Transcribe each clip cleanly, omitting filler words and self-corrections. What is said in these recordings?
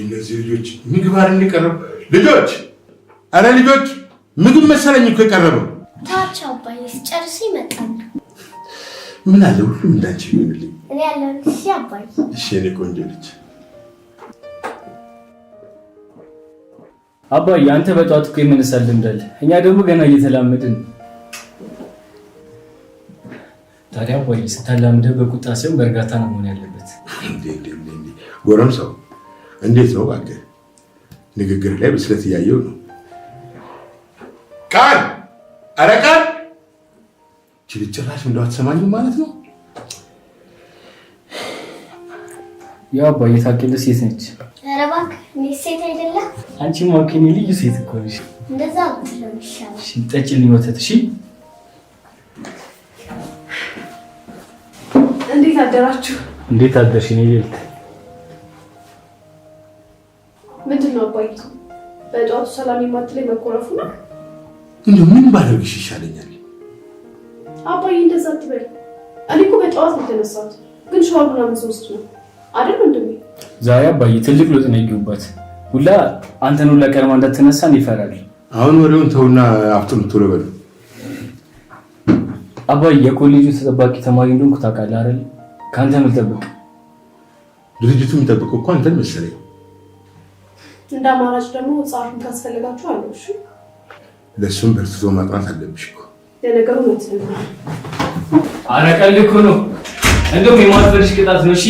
እነዚህ ልጆች ምግብ አይደል የቀረበው? ልጆች፣ አረ ልጆች፣ ምግብ መሰለኝ እኮ የቀረበው። ታቸው አባዬ፣ ሲጨርሱ ይመጣሉ። ምን አለ ሁሉም እንዳንቺ ቢሆንልኝ። እኔ ያለሁልሽ። እሺ አባዬ። እሺ የኔ ቆንጆ ልጅ። አባዬ፣ አንተ በጠዋት እኮ የመነሳት ልምድ አለ። እኛ ደግሞ ገና እየተላመድን ነው። ታዲያ አባዬ፣ ስታላምደው በቁጣ ሳይሆን በእርጋታ ነው መሆን ያለበት። እንዴ እንዴ እንዴ እንዴ! ጎረምሳው እንዴት ነው እባክህ? ንግግር ላይ ብስለት እያየው ነው። ቃል፣ ኧረ ቃል! ይህች ልጅ ጭራሽ እንደው አትሰማኝም ማለት ነው። ያው አባዬ ታውቂያለሽ፣ ሴት ነች። ኧረ እባክህ፣ እኔ ሴት አይደለም። አንቺማ እኮ የእኔ ልዩ ሴት እኮ ነሽ። እንደዛ ብትለው ይሻላል። እሺ ጠጪልኝ ወተት። እሺ። እንዴት አደራችሁ? እንዴት አደርሽ የእኔ ልዕልት? ምንድን ነው አባዬ፣ በጠዋቱ ሰላም የማትለኝ መኮረፉ ነው? እንደው ምን ባደርግሽ ይሻለኛል? አባዬ፣ እንደዛ አትበል። እኔ እኮ በጠዋት ነው የተነሳሁት፣ ግን ሻወር ምናምን ስወስድ ነው አይደል ወንድሜ? ዛሬ አባዬ ትልቅ ለውጥ ነው ያየሁባት። ሁላ አንተን ሁላ ቀድማ እንዳትነሳን ይፈራል። አሁን ወሬውን ተውና አፍጥኑ፣ ቶሎ በሉ። አባዬ፣ የኮሌጁ ተጠባቂ ተማሪ እንደሆንኩ ታውቃለህ አይደል? ከአንተ ምን ልጠብቅ? ድርጅቱ የሚጠብቀው እኮ አንተን መሰለኝ። እንደ አማራጭ ደግሞ ጸሐፊም ካስፈለጋችሁ አለው። እሺ። ለእሱም በርትቶ ማጥናት አለብሽ እኮ። ለነገሩ እውነት ነው። ኧረ ቀልድ እኮ ነው። እንደውም የማትፈርሽ ቅጣት ነው። እሺ።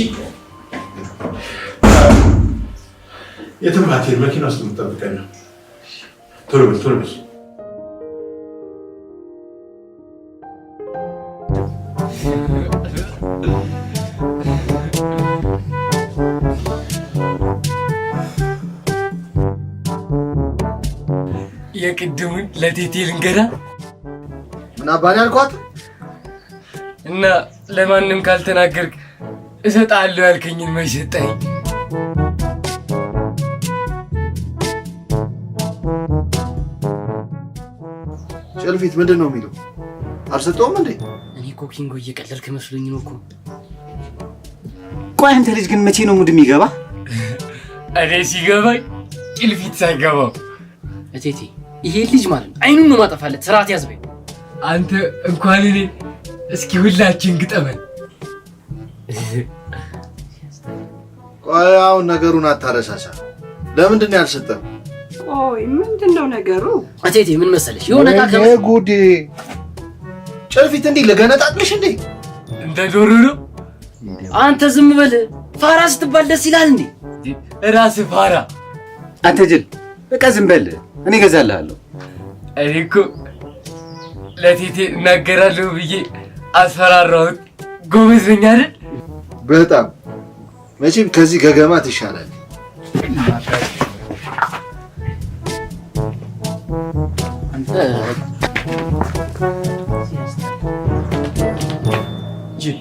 የትም አትሄድ፣ መኪና ውስጥ የምትጠብቀን ነው። ቶሎ በል፣ ቶሎ በል። የቅድሙን ለቴቴ ልንገራ። ምን አባኔ አልኳት? እና ለማንም ካልተናገርክ እሰጥሃለሁ ያልከኝን መች ሰጠኸኝ? ጭልፊት ምንድን ነው የሚለው? አልሰጠውም እንዴ? እኔ እኮ ኪንጎ እየቀለድክ መስሎኝ ነው እኮ። ቆይ አንተ ልጅ ግን መቼ ነው mood የሚገባ? እኔ ሲገባኝ ጭልፊት ሳይገባው። እቴቴ፣ ይሄ ልጅ ማለት ነው አይኑን ነው ማጠፋለት። ስርዓት ያዝ በይው። አንተ እንኳን እኔ፣ እስኪ ሁላችን ግጠመን። ቆይ አሁን ነገሩን አታረሳሳ። ለምንድን ነው ያልሰጠው? ቆይ ምንድን ነው ነገሩ? እቴቴ፣ ምን መሰለሽ፣ የሆነ ዕቃ ወይኔ ጉዴ! ጭልፊት እንዲህ ልገነጣጥልሽ እንዴ? እንደ ዶሮ ነው። አንተ ዝም በል። ፋራ ስትባል ደስ ይላል እንዴ? ራስህ ፋራ። አንተ ጅል፣ በቃ ዝም በል፣ እኔ እገዛልሃለሁ። እኔ እኮ ለቴቴ እናገራለሁ ብዬ አስፈራራሁት። ጎበዝ ነኝ አይደል? በጣም። መቼም ከዚህ ገገማ ትሻላለህ። አንተ ጅል።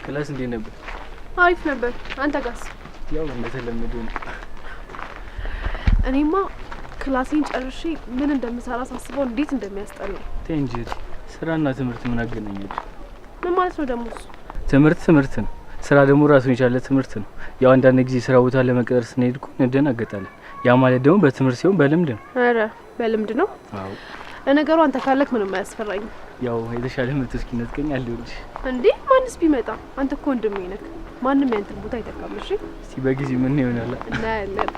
Class እንዴት ነበር? አሪፍ ነበር። አንተ ጋስ? ያው እንደተለመደው ነው። እኔማ class ኤን ጨርሼ ምን እንደምሰራ ሳስበው እንዴት እንደሚያስጠላኝ። ተይ እንጂ እህቴ፣ ስራና ትምህርት ምን አገናኛቸው? ምን ማለት ነው ደግሞ እሱ? ትምህርት ትምህርት ነው። ስራ ደግሞ ራሱን የቻለ ትምህርት ነው። ያው አንዳንድ ጊዜ ስራ ቦታ ለመቀጠር ስንሄድ እኮ እንደናገጣለን። ያ ማለት ደግሞ በትምህርት ሲሆን በልምድ ነው። ኧረ በልምድ ነው? አዎ። ለነገሩ አንተ ካለክ ምንም አያስፈራኝም። ያው የተሻለ ምርት እስኪነጥቀኝ አለሁልሽ። እንዴ፣ ማንስ ቢመጣ፣ አንተ እኮ ወንድሜ ነህ። ማንም ያንተን ቦታ አይተካም። እሺ? እስቲ በጊዜ ምን ይሆናል? እናያለን።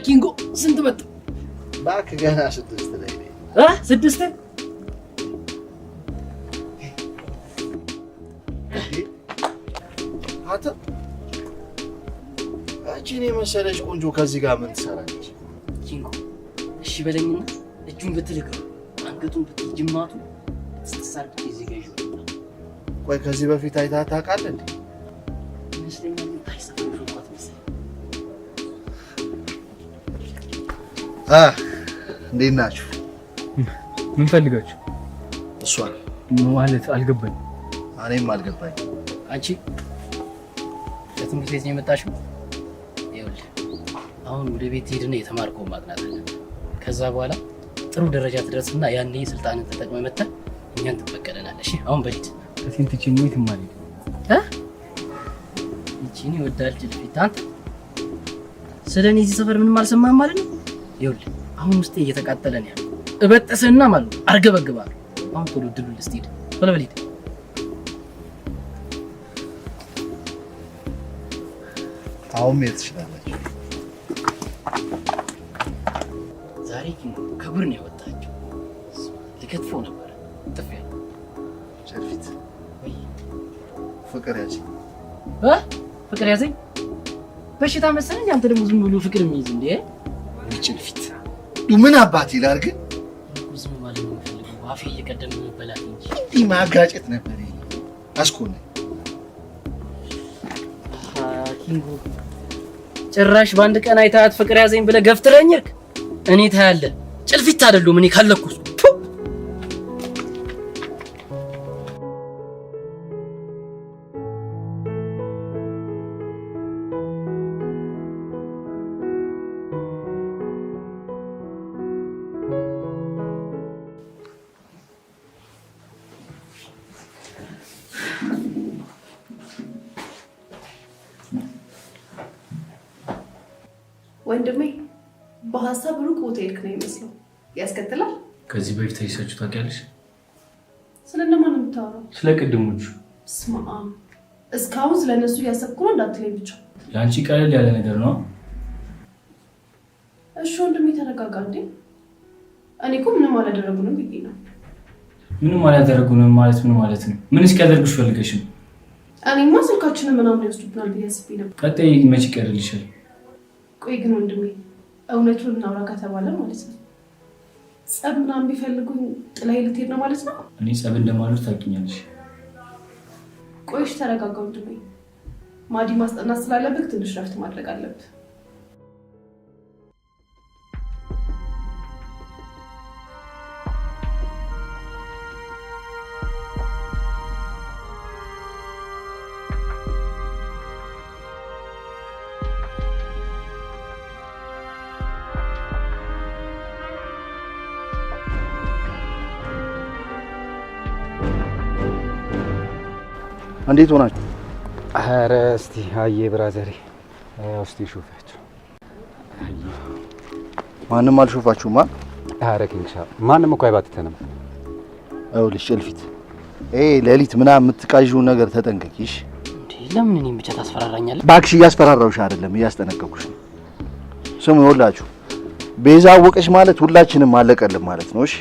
ኪንጎ፣ ስንት መጣ? እባክህ፣ ገና 6 ላይ ነኝ። እ 6? አንተ፣ እቺን የመሰለች ቆንጆ ከዚህ ጋር ምን ትሰራለች? ኪንጎ፣ እሺ በለኝና እጁን ብትልከው አንገቱን ብትል ጅማቱ ስትሳርቅ እዚህ ጋር ይዤው እመጣለሁ። ቆይ፣ ከዚህ በፊት አይተሃት ታውቃለህ እንዴ? ይመስለኛል፣ ግን ታይሰፈር ሾኳት መሰለኝ። እንዴት ናችሁ? ምን ፈልጋችሁ? እሷን። ማለት አልገባኝም። እኔም አልገባኝም። አንቺ ከትምህርት ቤት ነው የመጣሽው? ይኸውልህ፣ አሁን ወደ ቤት ሄድና የተማርከውን ማጥናት አለብህ። ከዛ በኋላ ጥሩ ደረጃ ትደርስና ያኔ ስልጣንን ተጠቅመህ መተህ እኛን ትበቀለናለህ። እሺ አሁን በሊት ከሴን ትቼ የትም አልሄድም። እ ይቺን ይወዳል ጭልፊት። አንተ ስለ እኔ እዚህ ሰፈር ምንም አልሰማህም ማለት ነው? ይኸውልህ አሁን ውስጤ እየተቃጠለ ነው ያለው። እበጥስህና ማለት ነው አርገበግብሃለሁ። አሁን ቶሎ ድሉን ልስጥ፣ ሂድ ቶሎ በል ሂድ። አሁን መሄድ ትችላላችሁ። ዛሬ ግን ከጉር ነው ያወጣቸው። ልከትፈው ነበረ ጥፊያ። ጨልፊት ወይ ፍቅር ያዘኝ። እ ፍቅር ያዘኝ በሽታ መሰለኝ። አንተ ደግሞ ዝም ብሎ ፍቅር የሚይዝ እንዴ? ወይ ጭልፊት ምን አባቴ ላድርግ? እኮ ዝም ማለት ነው የምፈልገው፣ አፌ እየቀደመ መበላት እንጂ። እንዲህ ማጋጨት ነበር። ይሄ አስኮነ ኪንጎ ጭራሽ በአንድ ቀን አይተሃት ፍቅር ያዘኝ ብለህ ገፍትረኝ እርክ። እኔ ታያለህ፣ ጭልፊት አይደለሁም እኔ ካለኩስ። ወንድሜ በሀሳብ ሩቅ ቦታ ሄድክ ነው ይመስለው። ያስከትላል። ከዚህ በፊት አይሳችሁ ታውቂያለሽ? ስለነማን ነው የምታወራው? ስለ ቅድሞቹ። ስማ፣ እስካሁን ስለ እነሱ እያሰብኩ ነው እንዳትለኝ ብቻ። ለአንቺ ቀለል ያለ ነገር ነው። እሺ ወንድሜ ተረጋጋ። እንዴ እኔ እኮ ምንም አላደረጉንም ብዬ ነው። ምንም አላደረጉንም ማለት ምን ማለት ነው? ምን እስኪያደርጉሽ ፈልገሽ ነው? እኔማ ስልካችንን ምናምን ይወስዱብናል ብዬ አስቤ ነበር። ቀጣይ መች ይቀርልሻል? ቆይ ግን ወንድሜ እውነቱን እናውራ ከተባለ ማለት ነው ጸብ ምናምን ቢፈልጉኝ ጥላይ ልትሄድ ነው ማለት ነው? እኔ ጸብ እንደማልወድ ታውቂኛለሽ። ቆይሽ ተረጋጋ ወንድሜ። ማዲ ማስጠናት ስላለብህ ትንሽ ረፍት ማድረግ አለብህ። እንዴት ሆናችሁ? ኧረ እስቲ አዬ ብራዘሬ፣ እስቲ ሹፋችሁ። ማንም አልሾፋችሁማ? ኧረ ኪንግሻ ማንም እኮ አይባትተንም። ይኸውልሽ ጭልፊት፣ ይሄ ሌሊት ምናምን የምትቃዥውን ነገር ተጠንቀቂ። እሺ? እንዴ ለምን እኔን ብቻ ታስፈራራኛለህ? እባክሽ እያስፈራራሁሽ አይደለም፣ እያስጠነቀቅኩሽ ነው። ስሙ ይኸውላችሁ፣ ቤዛ አወቀች ማለት ሁላችንም አለቀልን ማለት ነው። እሺ?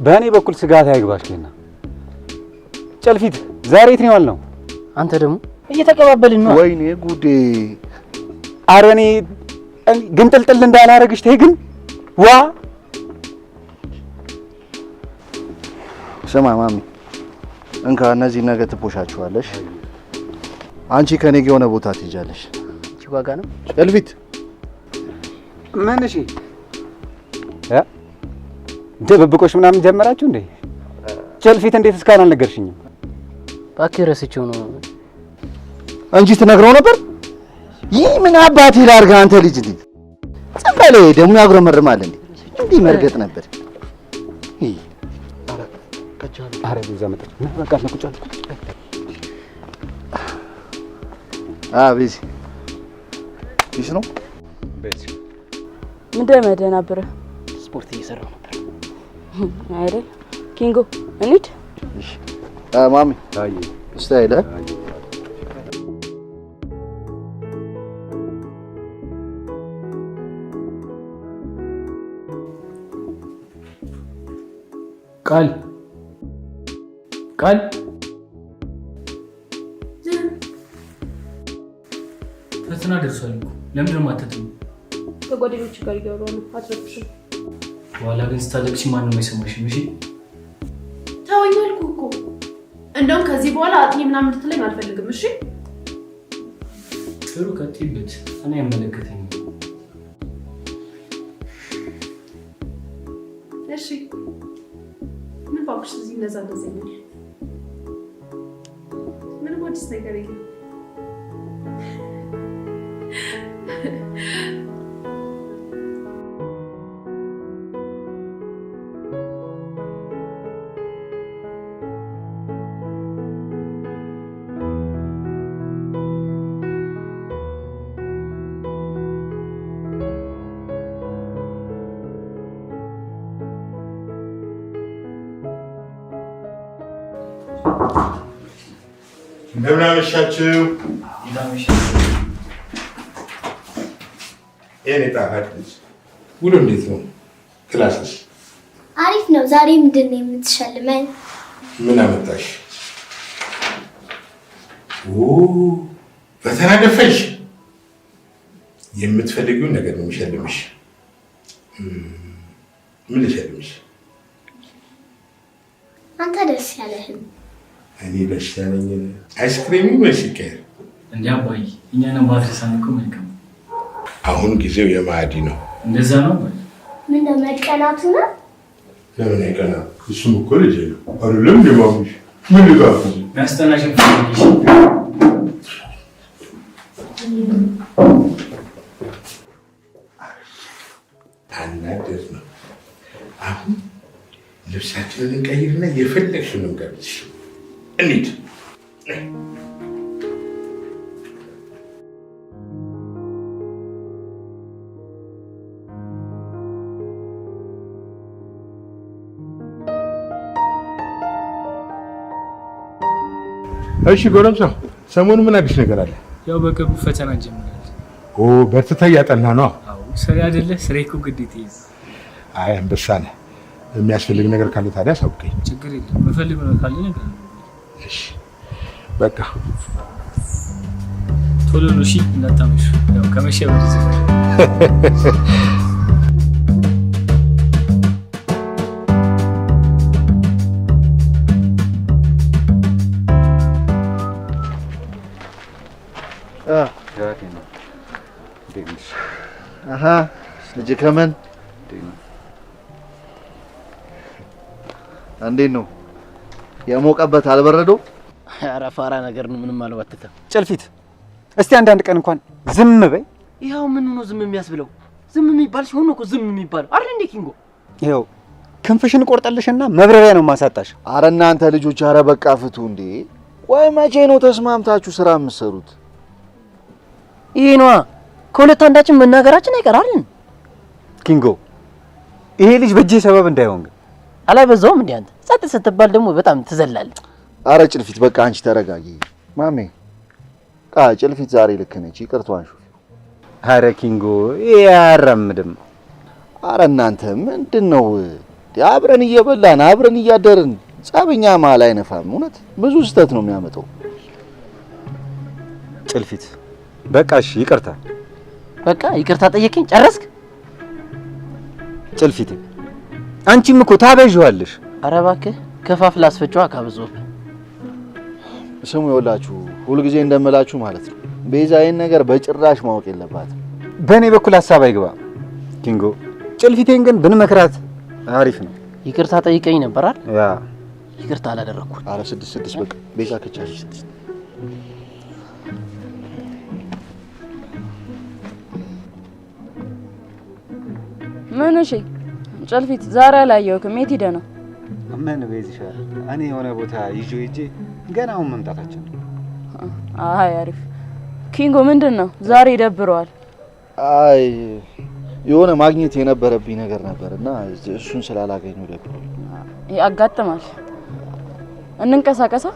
በእኔ በኩል ስጋት አይግባሽ ኬና። ጨልፊት ዛሬ የት ነው ያልነው? አንተ ደግሞ እየተቀባበልን ነው። ወይኔ ጉዴ! ኧረ እኔ ግንጥልጥል እንዳላረግሽ ተይ ግን። ዋ ስማ ማሚ፣ እንካ እነዚህ ነገ ትፖሻችኋለሽ። አንቺ ከኔ ጋር የሆነ ቦታ ትሄጃለሽ። እቺ ዋጋ ነው ጨልፊት። ምን? እሺ ድብብቆሽ ምናምን ጀመራችሁ እንዴ? ጨልፊት እንዴት እስካሁን አልነገርሽኝም? እባክህ ረስቼው ነው እንጂ ትነግረው ነበር። ይህ ምን አባቴ ላድርግ? አንተ ልጅ እንዴ ዝም በል። ደግሞ ያጉረመርማል እንዴ! እንዲህ መርገጥ ነበር። ኧረ ቤዛ መጣች። በቃ ቁጭ አልኩ። ቤዚ peace ነው። ምንድን ነው የሚያደናብርህ? ስፖርት እየሰራሁ ነበር አይደል? ኪንጎ እንሂድ። እሺ ማሚ style ቃል ቃል ፈተና ደርሷል እኮ ለምንድን ነው የማታጠኚው? ከጓደኞች ጋር እያወራሁ ነው። አትረብሽም። በኋላ ግን ስታለቅሺ ማንም አይሰማሽም። እሺ ተወኝ አልኩህ እኮ። እንደውም ከዚህ በኋላ አጥኚ ምናምን እንድትለኝ አልፈልግም። እሺ ጥሩ ቀጥይበት። እኔ አይመለከተኝም። እሺ ምን እባክሽ እዚህ እነዛ እንደዚኛል። ምንም አዲስ ነገር የለም። እንደምን አመሻችሁ። የኔ ጣፋጭ ልጅ ውሎ እንዴት ነው? Class ስ? አሪፍ ነው። ዛሬ ምንድን ነው የምትሸልመን? ምን አመጣሽ? ኦ፣ ፈተና ደፈሽ። የምትፈልጊውን ነገር ነው የሚሸልምሽ። ምን ልሸልምሽ? አንተ ደስ ያለህን። እኔ ደስ ያለኝ አይስክሬም ወይስ ይቀየር? እንዴ አባዬ፣ እኛንም ባትረሳን እኮ መልካም። አሁን ጊዜው የማዕዲ ነው። እንደዛ ነው አባዬ። ምን ነው መቀናቱ ነው? ለምን አይቀናም? እሱም እኮ ልጄ ነው አይደለም? እንዴ ማሙሽ፣ ምን ልጋብዝ? የሚያስጠናሽን ፈልጊ። አናደድ ነው። አሁን ልብሳችንን እንቀይርና የፈለግሽውን እንጋብዝሽ። እንሂድ። እሺ ጎረምሳው፣ ሰሞኑ ምን አዲስ ነገር አለ? ያው በቅርቡ ፈተና እንጀምራለን። ኦ፣ በርትተህ እያጠና ነው። አዎ ስራ አይደለ? ስራ እኮ ግዴታ ይዝ። አይ አንበሳ ነህ። የሚያስፈልግ ነገር ካለ ታዲያ አሳውቀኝ። ችግር የለም። የምፈልገው ነገር ካለ ነገር። እሺ በቃ ቶሎ ነው። እሺ እንዳታመሹ። ያው ከመሸ ወደዚህ አሃ ልጅ ከመን እንዴት ነው የሞቀበት? አልበረዶ? ኧረ ፋራ ነገር ነው፣ ምንም አልዋትተም። ጭልፊት እስቲ አንዳንድ ቀን እንኳን ዝም በይ። ይኸው ምን ነው ዝም የሚያስብለው? ዝም የሚባል ሲሆን ነው እኮ ዝም የሚባለው አይደል እንዴ ኪንጎ? ይኸው ክንፍሽን ቆርጠልሽና መብረሪያ ነው ማሳጣሽ። አረ እናንተ ልጆች፣ አረ በቃ ፍቱ እንዴ! ቆይ መቼ ነው ተስማምታችሁ ስራ የምትሰሩት? ይሄ ነዋ ከሁለት አንዳችን መናገራችን አይቀር አይደል? ኪንጎ ይሄ ልጅ በእጄ ሰበብ እንዳይሆን ግን። አላበዛውም እንዴ አንተ? ጸጥ ስትባል ደግሞ በጣም ትዘላለህ። አረ ጭልፊት በቃ አንቺ ተረጋጊ። ማሜ ቃ ጭልፊት ዛሬ ልክ ነች፣ ይቅርታዋን ሹፊ። አረ ኪንጎ ይሄ አያራምድም። አረ እናንተ ምንድን ነው አብረን እየበላን አብረን እያደርን ጸብኛ መሀል አይነፋም። እውነት ብዙ ስህተት ነው የሚያመጣው። ጭልፊት በቃ እሺ ይቅርታ። በቃ ይቅርታ ጠየቀኝ ጨረስክ? ጭልፊት አንቺም እኮ ታበዥዋለሽ። አረ እባክህ ከፋፍላ አስፈጫዋ ካበዛሁብህ። ስሙ ይኸውላችሁ፣ ሁልጊዜ እንደምላችሁ ማለት ነው ቤዛ ይሄን ነገር በጭራሽ ማወቅ የለባትም። በእኔ በኩል ሀሳብ አይግባ ኪንጎ። ጭልፊቴን ግን ብንመክራት አሪፍ ነው። ይቅርታ ጠይቀኝ ነበር አይደል? ያ ይቅርታ አላደረኩም። አረ ስድስት ስድስት በቃ ቤዛ ከቻለች ስድስት። ምን? እሺ ጭልፊት ዛሬ አላየሁክም። የት ሄደህ ነው? ምን ቤዝሻ፣ እኔ የሆነ ቦታ ይዤው ሄጄ ገና አሁን መምጣታችን ነው። አይ አሪፍ። ኪንጎ ምንድን ነው ዛሬ ይደብረዋል? አይ የሆነ ማግኘት የነበረብኝ ነገር ነበር እና እሱን ስላላገኘሁ ደብሮኝ። ያጋጥማል። እንንቀሳቀሳ።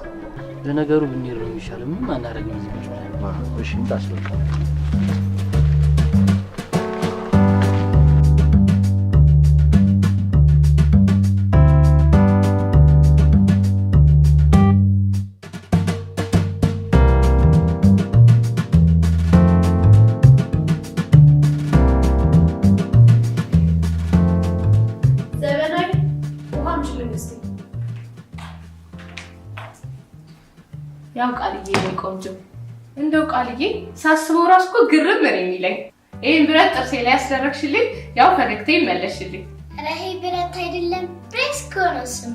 ለነገሩ ብንሄድ ነው የሚሻለው። ምንም አናደርግም እዚህ ቁጭ ብለን። እሺ እንጣስ በቃ። ዘበናዊ ውሃ አምጪልኝ እስኪ። ያው ቃልዬ የኔ ቆንጆ፣ እንደው ቃልዬ ሳስበው እራሱ እኮ ግርም ነው የሚለኝ። ይሄን ብረት ጥርሴ ላይ ያስደረግሽልኝ፣ ያው ፈገግታዬ መለስሽልኝ። ኧረ ይሄ ብረት አይደለም brace እኮ ነው ስሙ።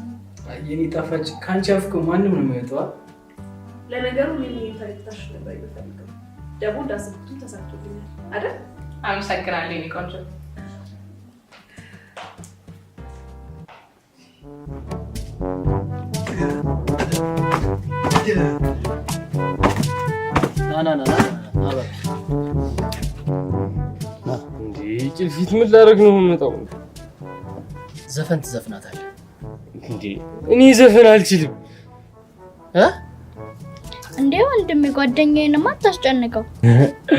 የኔ ጣፋጭ ከአንቺ አፍ እኮ ማንም ነው የሚወጣው። ለነገሩ እኔም ይሄን ፈገግታሽ ነበር የምፈልገው። ደግሞ እንዳሰብኩትም ተሳክቶልኛል አይደል? አመሰግናለሁ የኔ ቆንጆ። ና ና ና ና ና እባክህ። እንዴ ጭልፊት ምን ላደርግ ነው የምመጣው? ዘፈን ትዘፍናታለህ። እንዴ እኔ ዘፈን አልችልም። እንዴ ወንድሜ ጓደኛዬንማ አታስጨንቀው።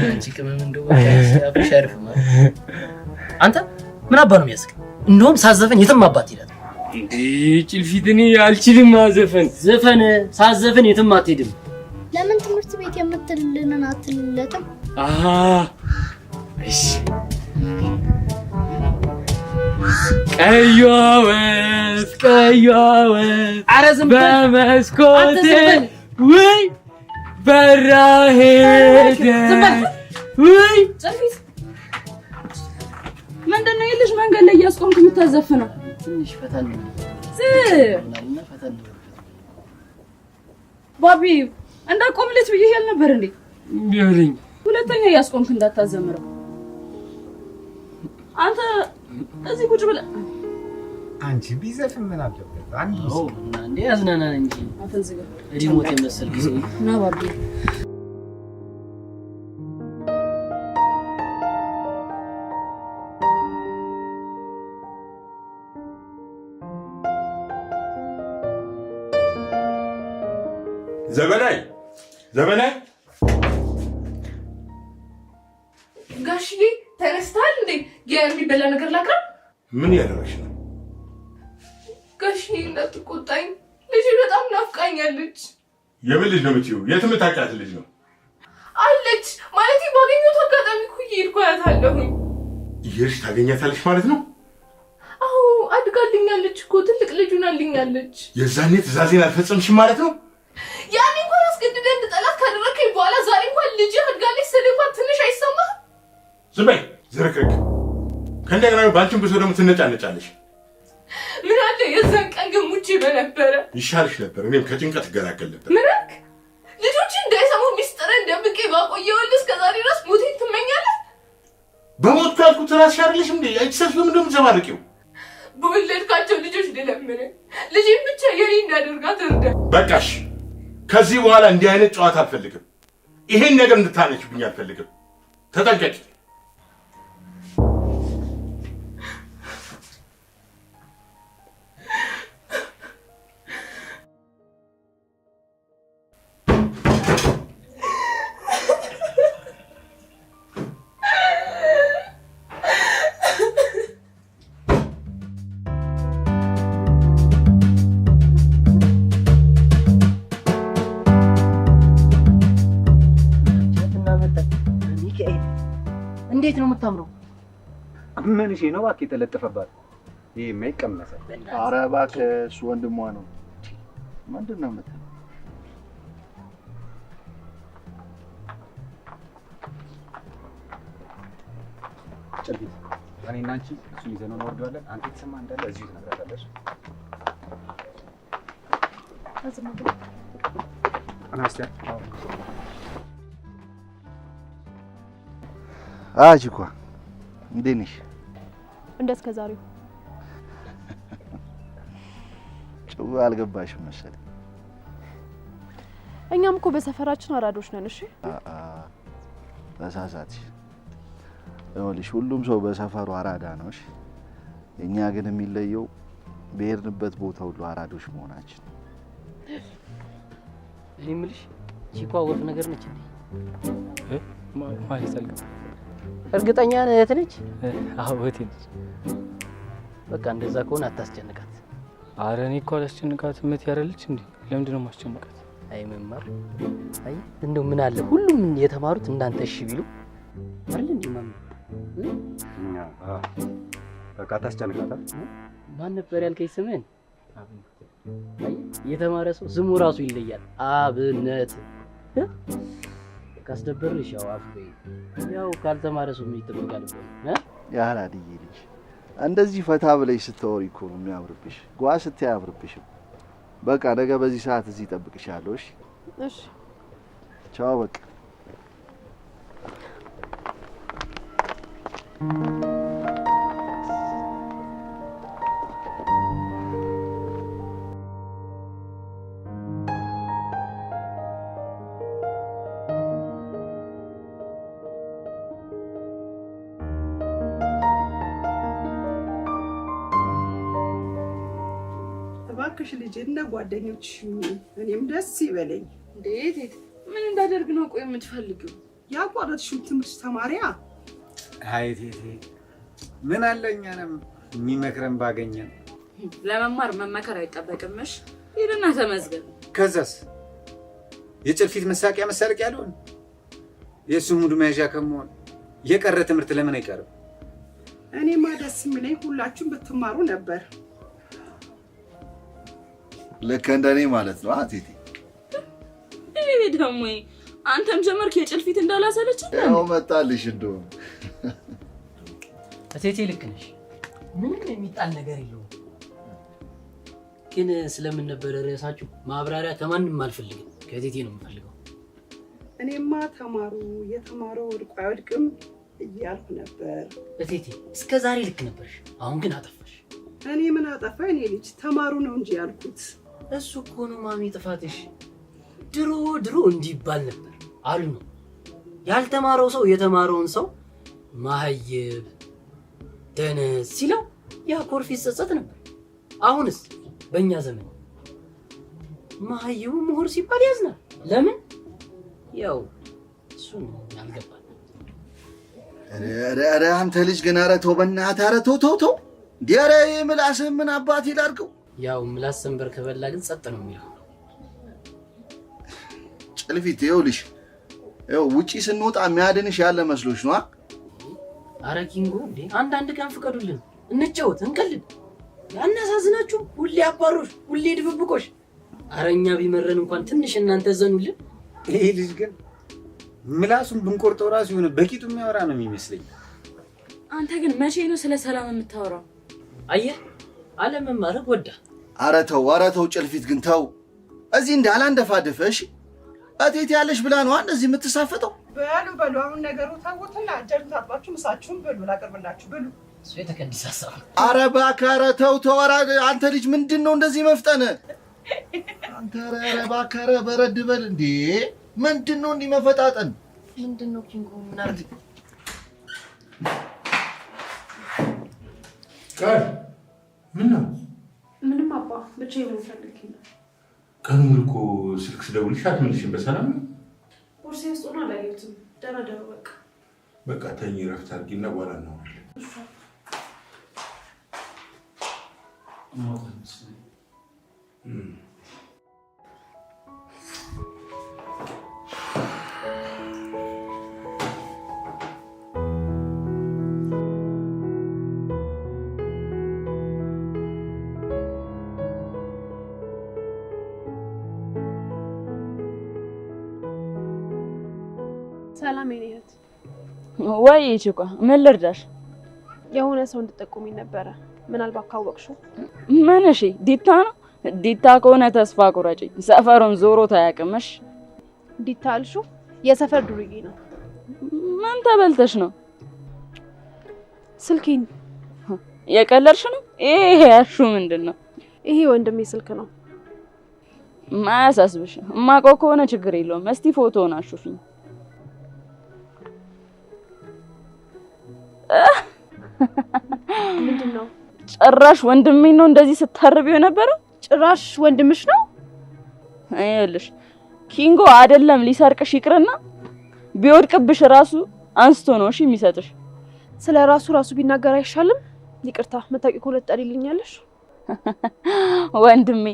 አንቺ ቅመም እንደው በቃ አብሽ አሪፍ ማለት አንተ ምን አባ ነው የሚያስቅ? እንደውም ሳዘፈን የትም አባት ይላል። እንዴ ጭልፊት እኔ አልችልም ማዘፈን። ዘፈን ሳዘፈን የትም አትሄድም። ለምን ትምህርት ቤት የምትልልንን አትልለትም? አሃ እሺ ቀይዋ ወፍ ቀይዋ ወፍ ኧረ ዝም በል በመስኮቴ ውይ በራ ሄደ ውይ ጭልፊት ምንድን ነው የልጅ መንገድ ላይ እያስቆምክ የምታዘፍነው? ትንሽ ፈተን ዝም ፈተን ባቢ እንዳቆምለት ብዬሽ አልነበር እንዴ? እምቢ አለኝ። ሁለተኛ እያስቆምክ እንዳታዘምረው። አንተ እዚህ ቁጭ ብለህ አንቺ ቢዘፍን ምን አለበት? አንድ እና እንዴ አዝናናን እንጂ አፍን ዝጋ። remote የመሰልክ ሰውዬ። ና ባቢ ዘበናይ ዘበናይ ጋሽዬ ተነስተሃል እንዴ? የሚበላ ነገር ላቅርብ? ምን ያደረግሽ ነው? ጋሽዬ እንዳትቆጣኝ፣ ልጄ በጣም ናፍቃኛለች። የምን ልጅ ነው የምትይው? የት የምታውቂያት ልጅ ነው? አለች ማለት ባገኘሁት አጋጣሚ እኮ እየሄድኩ አያታለሁኝ። እየሄድሽ ታገኛታለሽ ማለት ነው? አዎ አድጋልኛለች እኮ ትልቅ ልጅ ሆናልኛለች። የዛኔ ትእዛዜን አልፈጸምሽም ማለት ነው? ያኔ እንኳን አስገድደህ እንድጠላት ካደረግከኝ በኋላ ዛሬ እንኳን ልጅ አድጋለች ስልህ እንኳን ትንሽ አይሰማህም? ዝም በይ ዝርክርክ። ከእንደገና በአንቺም ብሶ ደግሞ ትነጫነጫለሽ። ምን አለ የዛን ቀን ግን ሙቼ በነበረ ይሻልሽ ነበር። እኔም ከጭንቀት እገላገል ነበር። ምን አልክ? ልጆች እንዳይሰሙ ሚስጥርን ደብቄ ባቆየሁልህ እስከ ዛሬ ድረስ ሞቴን ትመኛለህ? በሞትኩ ያልኩት እራስሽ አይደለሽም እንዴ? አንቺ ሰልፍ ለምንድን ነው የምትዘባርቂው? በወለድካቸው ልጆች ልለምንህ፣ ልጄን ብቻ የኔ እንዳደርጋት እርዳኝ። በቃሽ። ከዚህ በኋላ እንዲህ አይነት ጨዋታ አልፈልግም። ይሄን ነገር እንድታነሺብኝ አልፈልግም። ተጠንቀቂ። እንዴት ነው የምታምረው? ምን እሺ ነው እባክህ የተለጠፈባት? ይሄማ ይቀመሳል። ኧረ እባክህ እሱ ወንድሟ ነው። ምንድን ነው የምትለው? ጭልፊት እኔና አንቺ እሱን ይዘነው እንወርደዋለን። አንተ የተሰማህ እንዳለ እዚሁ ትነግራታለሽ። አጂኳ እንዴት ነሽ? እንደ እስከ ዛሬው ጭው አልገባሽም መሰለኝ። እኛም እኮ በሰፈራችን አራዶች ነን። እሺ ተሳሳትሽ። ይኸውልሽ ሁሉም ሰው በሰፈሩ አራዳ ነው። እሺ እኛ ግን የሚለየው በሄድንበት ቦታ ሁሉ አራዶች መሆናችን። እኔ የምልሽ ቺኳ ወፍ ነገር ነች እንዴ? ማለት አልገባም። እርግጠኛ ነህ እህት ነች? አዎ እህቴ ነች። በቃ እንደዛ ከሆነ አታስጨንቃት። አረ እኔ እኮ አላስጨንቃትም። እህቴ አይደለች እንዴ? ለምንድን ነው የማስጨንቃት? አይ መማር፣ አይ እንደው ምን አለ ሁሉም የተማሩት እንዳንተ እሺ ቢሉ አይደል እንዴ? ማም በቃ አታስጨንቃት። ማን ነበር ያልከኝ ስምህን? አይ የተማረ ሰው ስሙ ራሱ ይለያል። አብነት ካስደበርሽ ያው አፍ በይ። ያው ካልተማረ ሰው ምን ይጠበቃል እኮ ነው። የአራድዬ ልጅ እንደዚህ ፈታ ብለሽ ስታወሪ እኮ ነው የሚያምርብሽ። ጓ ስትይ አያምርብሽም። በቃ ነገ በዚህ ሰዓት እዚህ እጠብቅሻለሁ። እሺ? እሺ። ቻው። በቃ እባክሽ ልጄ እንደ ጓደኞችሽ ሁኚ፣ እኔም ደስ ይበለኝ። እንዴት ምን እንዳደርግ ነው ቆይ የምትፈልጊው? ያቋረጥሽውን ትምህርት ተማሪያ። አይ ቴቴ፣ ምን አለ እኛንም የሚመክረን ባገኘን። ለመማር መመከር አይጠበቅምሽ። ሂድና ተመዝገብ። ከዛስ የጭልፊት መሳቂያ መሳለቂያ ያለውን የእሱ mood መያዣ ከመሆን የቀረ ትምህርት ለምን አይቀርም? እኔማ ደስ የሚለኝ ሁላችሁም ብትማሩ ነበር። ልክ እንደኔ ማለት ነው ቴቴ። ይሄ ደግሞ አንተም ጀመርክ የጭልፊት እንዳላሰለች። ያው መጣልሽ። እንደውም እቴቴ ልክ ነሽ። ምንም የሚጣል ነገር የለውም። ግን ስለምን ነበረ ርዕሳችሁ? ማብራሪያ ከማንም አልፈልግም፣ ከእቴቴ ነው የምፈልገው። እኔማ ተማሩ፣ የተማረው ወድቆ አይወድቅም እያልኩ ነበር። እቴቴ እስከ ዛሬ ልክ ነበርሽ፣ አሁን ግን አጠፋሽ። እኔ ምን አጠፋ? እኔ ልጅ ተማሩ ነው እንጂ ያልኩት። እሱ እኮ ነው ማሚ ጥፋትሽ። ድሮ ድሮ እንዲህ ይባል ነበር አሉ ነው። ያልተማረው ሰው የተማረውን ሰው ማህይብ ደነዝ ሲለው ያ ኮርፍ ይጸጸት ነበር። አሁንስ በእኛ ዘመን መሀይቡ ምሁር ሲባል ያዝናል። ለምን? ያው እሱን አልገባል። ኧረ አንተ ልጅ ግን ኧረ ተው በእናትህ፣ ኧረ ተው ተው ተው። እንዲህ ኧረ ምላስህን ምን አባቴ ላድርገው? ያው ምላስ ሰንበር ከበላ ግን ጸጥ ነው የሚለው። ጭልፊት ይኸውልሽ፣ ይኸው ውጪ ስንወጣ የሚያድንሽ ያለ መስሎሽ ነው? አረ ኪንጎ እንዴ አንዳንድ ቀን ፍቀዱልን፣ እንጫወት፣ እንቀልድ። ያናሳዝናችሁ ሁሌ አባሮሽ፣ ሁሌ ድብብቆሽ። አረ እኛ ቢመረን እንኳን ትንሽ እናንተ ዘኑልን። ይሄ ልጅ ግን ምላሱን ብንቆርጠው ራሱ የሆነ በቂጡ የሚያወራ ነው የሚመስለኝ። አንተ ግን መቼ ነው ስለ ሰላም የምታወራው? አየህ አለመማርህ ጎዳ። ኧረ ተው፣ ኧረ ተው ጭልፊት ግን ተው። እዚህ እንዳላንደፋደፈሽ እቴቴ ያለሽ ብላ ነው እንደዚህ የምትሳፈጠው። በሉ በሉ፣ አሁን ነገሩ ተውትና እጃችሁን ታጥባችሁ ምሳችሁን ብሉ፣ ላቅርብላችሁ ብሉ። እሱ የተቀደሰ ሀሳብ ነው። ኧረ እባክህ፣ ኧረ ተው ተው። ኧረ አንተ ልጅ ምንድን ነው እንደዚህ መፍጠን? አንተ ኧረ ኧረ እባክህ፣ ኧረ በረድ በል እንዴ! ምንድን ነው እንዲህ መፈጣጠን? ምንድን ነው ኪንጎ? ምን አድርግ ቃል ምን ነው? ምንም አባ፣ ብቻዬን መሆን ፈልጌ ነው። ቀኑን ሙሉ እኮ ስልክ ስደውልሽ አትመልሽም። በሰላም ነው? ቦርሳዬ ውስጥ ሆኖ አላየሁትም። ደህና ደሩ። በቃ በቃ ተኝ፣ እረፍት አድርጊና በኋላ እናወራለን። ሰላም የኔ እህት። ወይ ቺኳ፣ ምን ልርዳሽ? የሆነ ሰው እንድጠቁሚኝ ነበረ፣ ምናልባት ካወቅሽው። ምን? እሺ ዲታ ነው? ዲታ ከሆነ ተስፋ ቁረጪ። ሰፈሩን ዞሮ ታያቅምሽ። ዲታ አልሽው? የሰፈር ዱርዬ ነው። ምን ተበልተሽ ነው? ስልኬን። የቀለድሽ ነው? ይሄ ያልሽው ምንድን ነው? ይሄ ወንድሜ ስልክ ነው። ማያሳስብሽ፣ እማውቀው ከሆነ ችግር የለውም። እስቲ ፎቶውን አሹፊኝ። ምንድን ነው? ጭራሽ ወንድሜ ነው እንደዚህ ስታርቢው የነበረው? ጭራሽ ወንድምሽ ነው? ይኸውልሽ ኪንጎ አይደለም ሊሰርቅሽ ይቅርና ቢወድቅብሽ ራሱ አንስቶ ነው እሺ የሚሰጥሽ። ስለ ራሱ ራሱ ቢናገር አይሻልም? ይቅርታ፣ መታወቂያ ከሁለት ጠሪልኛለሽ። ወንድሜ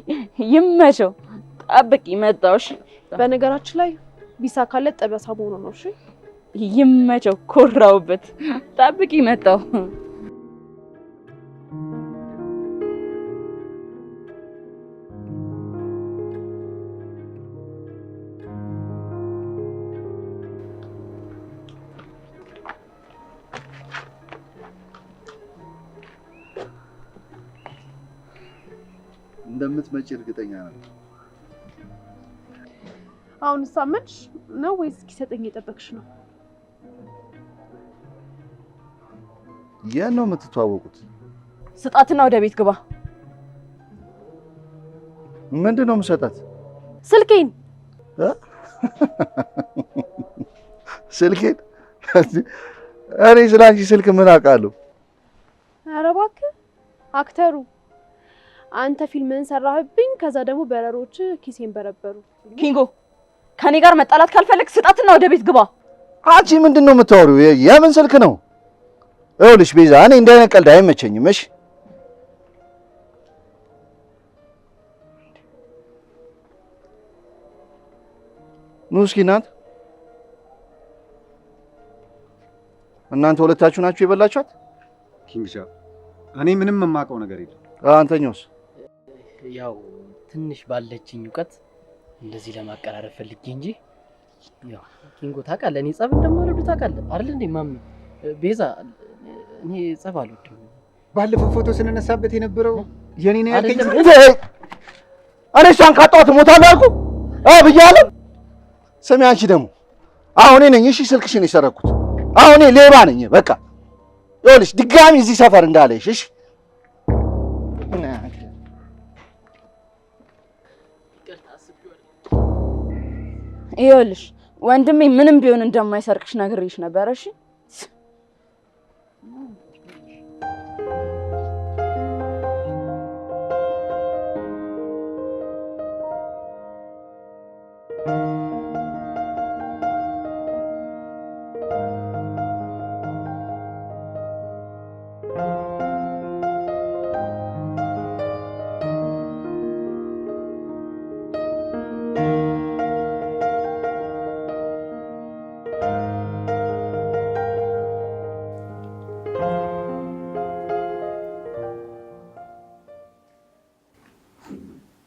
ይመቸው። ጠብቂ፣ መጣሁ። እሺ። በነገራችን ላይ ቢሳካለት ጠበሳ መሆኑ ነው። እሺ ይመቸው፣ ኮራውበት። ጠብቂ፣ መጣሁ። እንደምትመጪ እርግጠኛ ነኝ። አሁን ሳመንሽ ነው ወይስ እስኪሰጠኝ የጠበቅሽ ነው? የት ነው የምትተዋወቁት? ስጣትና ወደ ቤት ግባ። ምንድን ነው የምሰጣት? ስልኬን። ስልኬን? እኔ ስለ አንቺ ስልክ ምን አውቃለሁ? ኧረ እባክህ አክተሩ፣ አንተ ፊልምህን ሰራህብኝ፣ ከዛ ደግሞ በረሮች ኪሴን በረበሩ። ኪንጎ ከኔ ጋር መጣላት ካልፈለግ ስጣትና ወደ ቤት ግባ። አንቺ ምንድን ነው የምታወሪው? የምን ስልክ ነው? ይኸውልሽ ቤዛ፣ እኔ እንዲህ አይነት ቀልድ አይመቸኝም። እሺ ኑ እስኪ እናንተ እናንተ ሁለታችሁ ናችሁ የበላችኋት? ኪንግሻ፣ እኔ ምንም የማውቀው ነገር የለም። አንተኛውስ? ያው ትንሽ ባለችኝ እውቀት እንደዚህ ለማቀራረብ ፈልጌ እንጂ ያው ኪንጎ ታውቃለህ፣ እኔ ጸብ እንደማልወድ ታውቃለህ አይደል እንዴ? ማሚ ቤዛ፣ እኔ ጸብ አልወድም። ባለፈው ፎቶ ስንነሳበት የነበረው የኔ ነው ያልከኝ? እኔ እሷን ካጣኋት እሞታለሁ አልኩህ ብያለሁ። ስሚ አንቺ ደግሞ አሁን እኔ ነኝ እሺ ስልክሽን የሰረኩት። አሁን እኔ ሌባ ነኝ። በቃ ይኸውልሽ ድጋሚ እዚህ ሰፈር እንዳለሽ እሺ። ይኸውልሽ ወንድሜ ምንም ቢሆን እንደማይሰርቅሽ ነግሬሽ ነበር። እሺ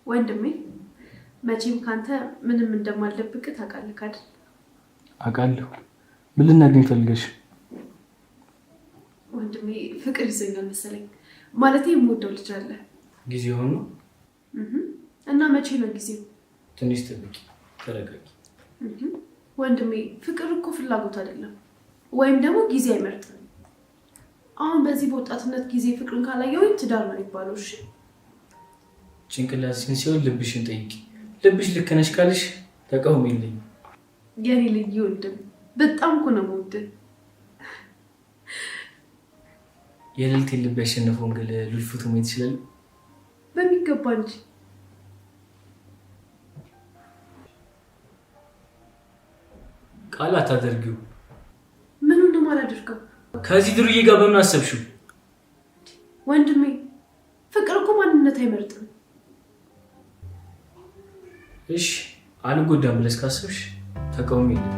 ወንድሜ መቼም ካንተ ምንም እንደማልደብቅ ታውቃለህ አይደል? አውቃለሁ። ምን ልናገኝ ፈልገሽ? ወንድሜ ፍቅር ይዞኛል መሰለኝ። ማለቴ የምወደው ልጅ አለ። ጊዜው ሆኖ እና መቼ ነው ጊዜው? ትንሽ ጠብቂ፣ ተረጋጊ። ወንድሜ ፍቅር እኮ ፍላጎት አይደለም፣ ወይም ደግሞ ጊዜ አይመርጥም። አሁን በዚህ በወጣትነት ጊዜ ፍቅርን ካላየሁኝ ትዳር ነው የሚባለው። እሺ ጭንቅላትሽን ሲሆን ልብሽን ጠይቂ። ልብሽ ልክ ነሽ ካልሽ ተቃውሞ የለኝም። የኔ ልዩ ወንድም በጣም እኮ ነው የምወድህ። የልልቴን ልብ ያሸነፈውን ግን ሉል ፎቶ ማየት ይችላል? በሚገባ እንጂ። ቃል አታደርጊው። ምኑን ነው የማላደርገው? ከዚህ ድሩዬ ጋር በምን አሰብሽው? ወንድሜ ፍቅር እኮ ማንነት አይመርጥም። እሺ አልጎዳም ብለሽ ካሰብሽ ተቃውሞ የለም።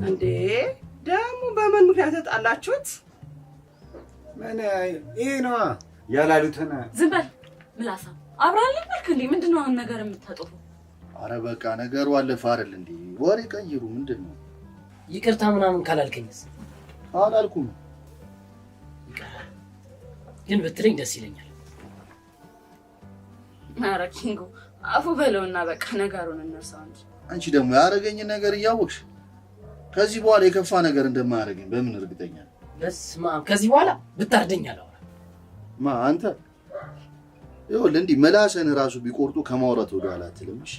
እንዴ ደግሞ በምን ምክንያት ተጣላችሁት? ምን ይሄ ነዋ ያላሉትን። ዝም በል ምላሳ። አብረን ነበርክ እንዴ? ምንድነው አሁን ነገር የምታጠፉ? አረ በቃ ነገሩ አለፈ አይደል እንዴ? ወሬ ቀይሩ። ምንድን ነው? ይቅርታ ምናምን ካላልከኝስ? አላልኩም። ግን ብትለኝ ደስ ይለኛል። ኧረ ኪንጎ አፉ በለውና በቃ ነገሩን እንርሳው እንጂ። አንቺ ደግሞ ያደረገኝን ነገር እያወቅሽ ከዚህ በኋላ የከፋ ነገር እንደማያደርገኝ በምን እርግጠኛ ነኝ? በስመ አብ ከዚህ በኋላ ብታርደኝ አላወራም። ማ አንተ? ይኸውልህ እንዲህ ምላስህን እራሱ ቢቆርጡ ከማውራት ወደ ኋላ አትልም። እሺ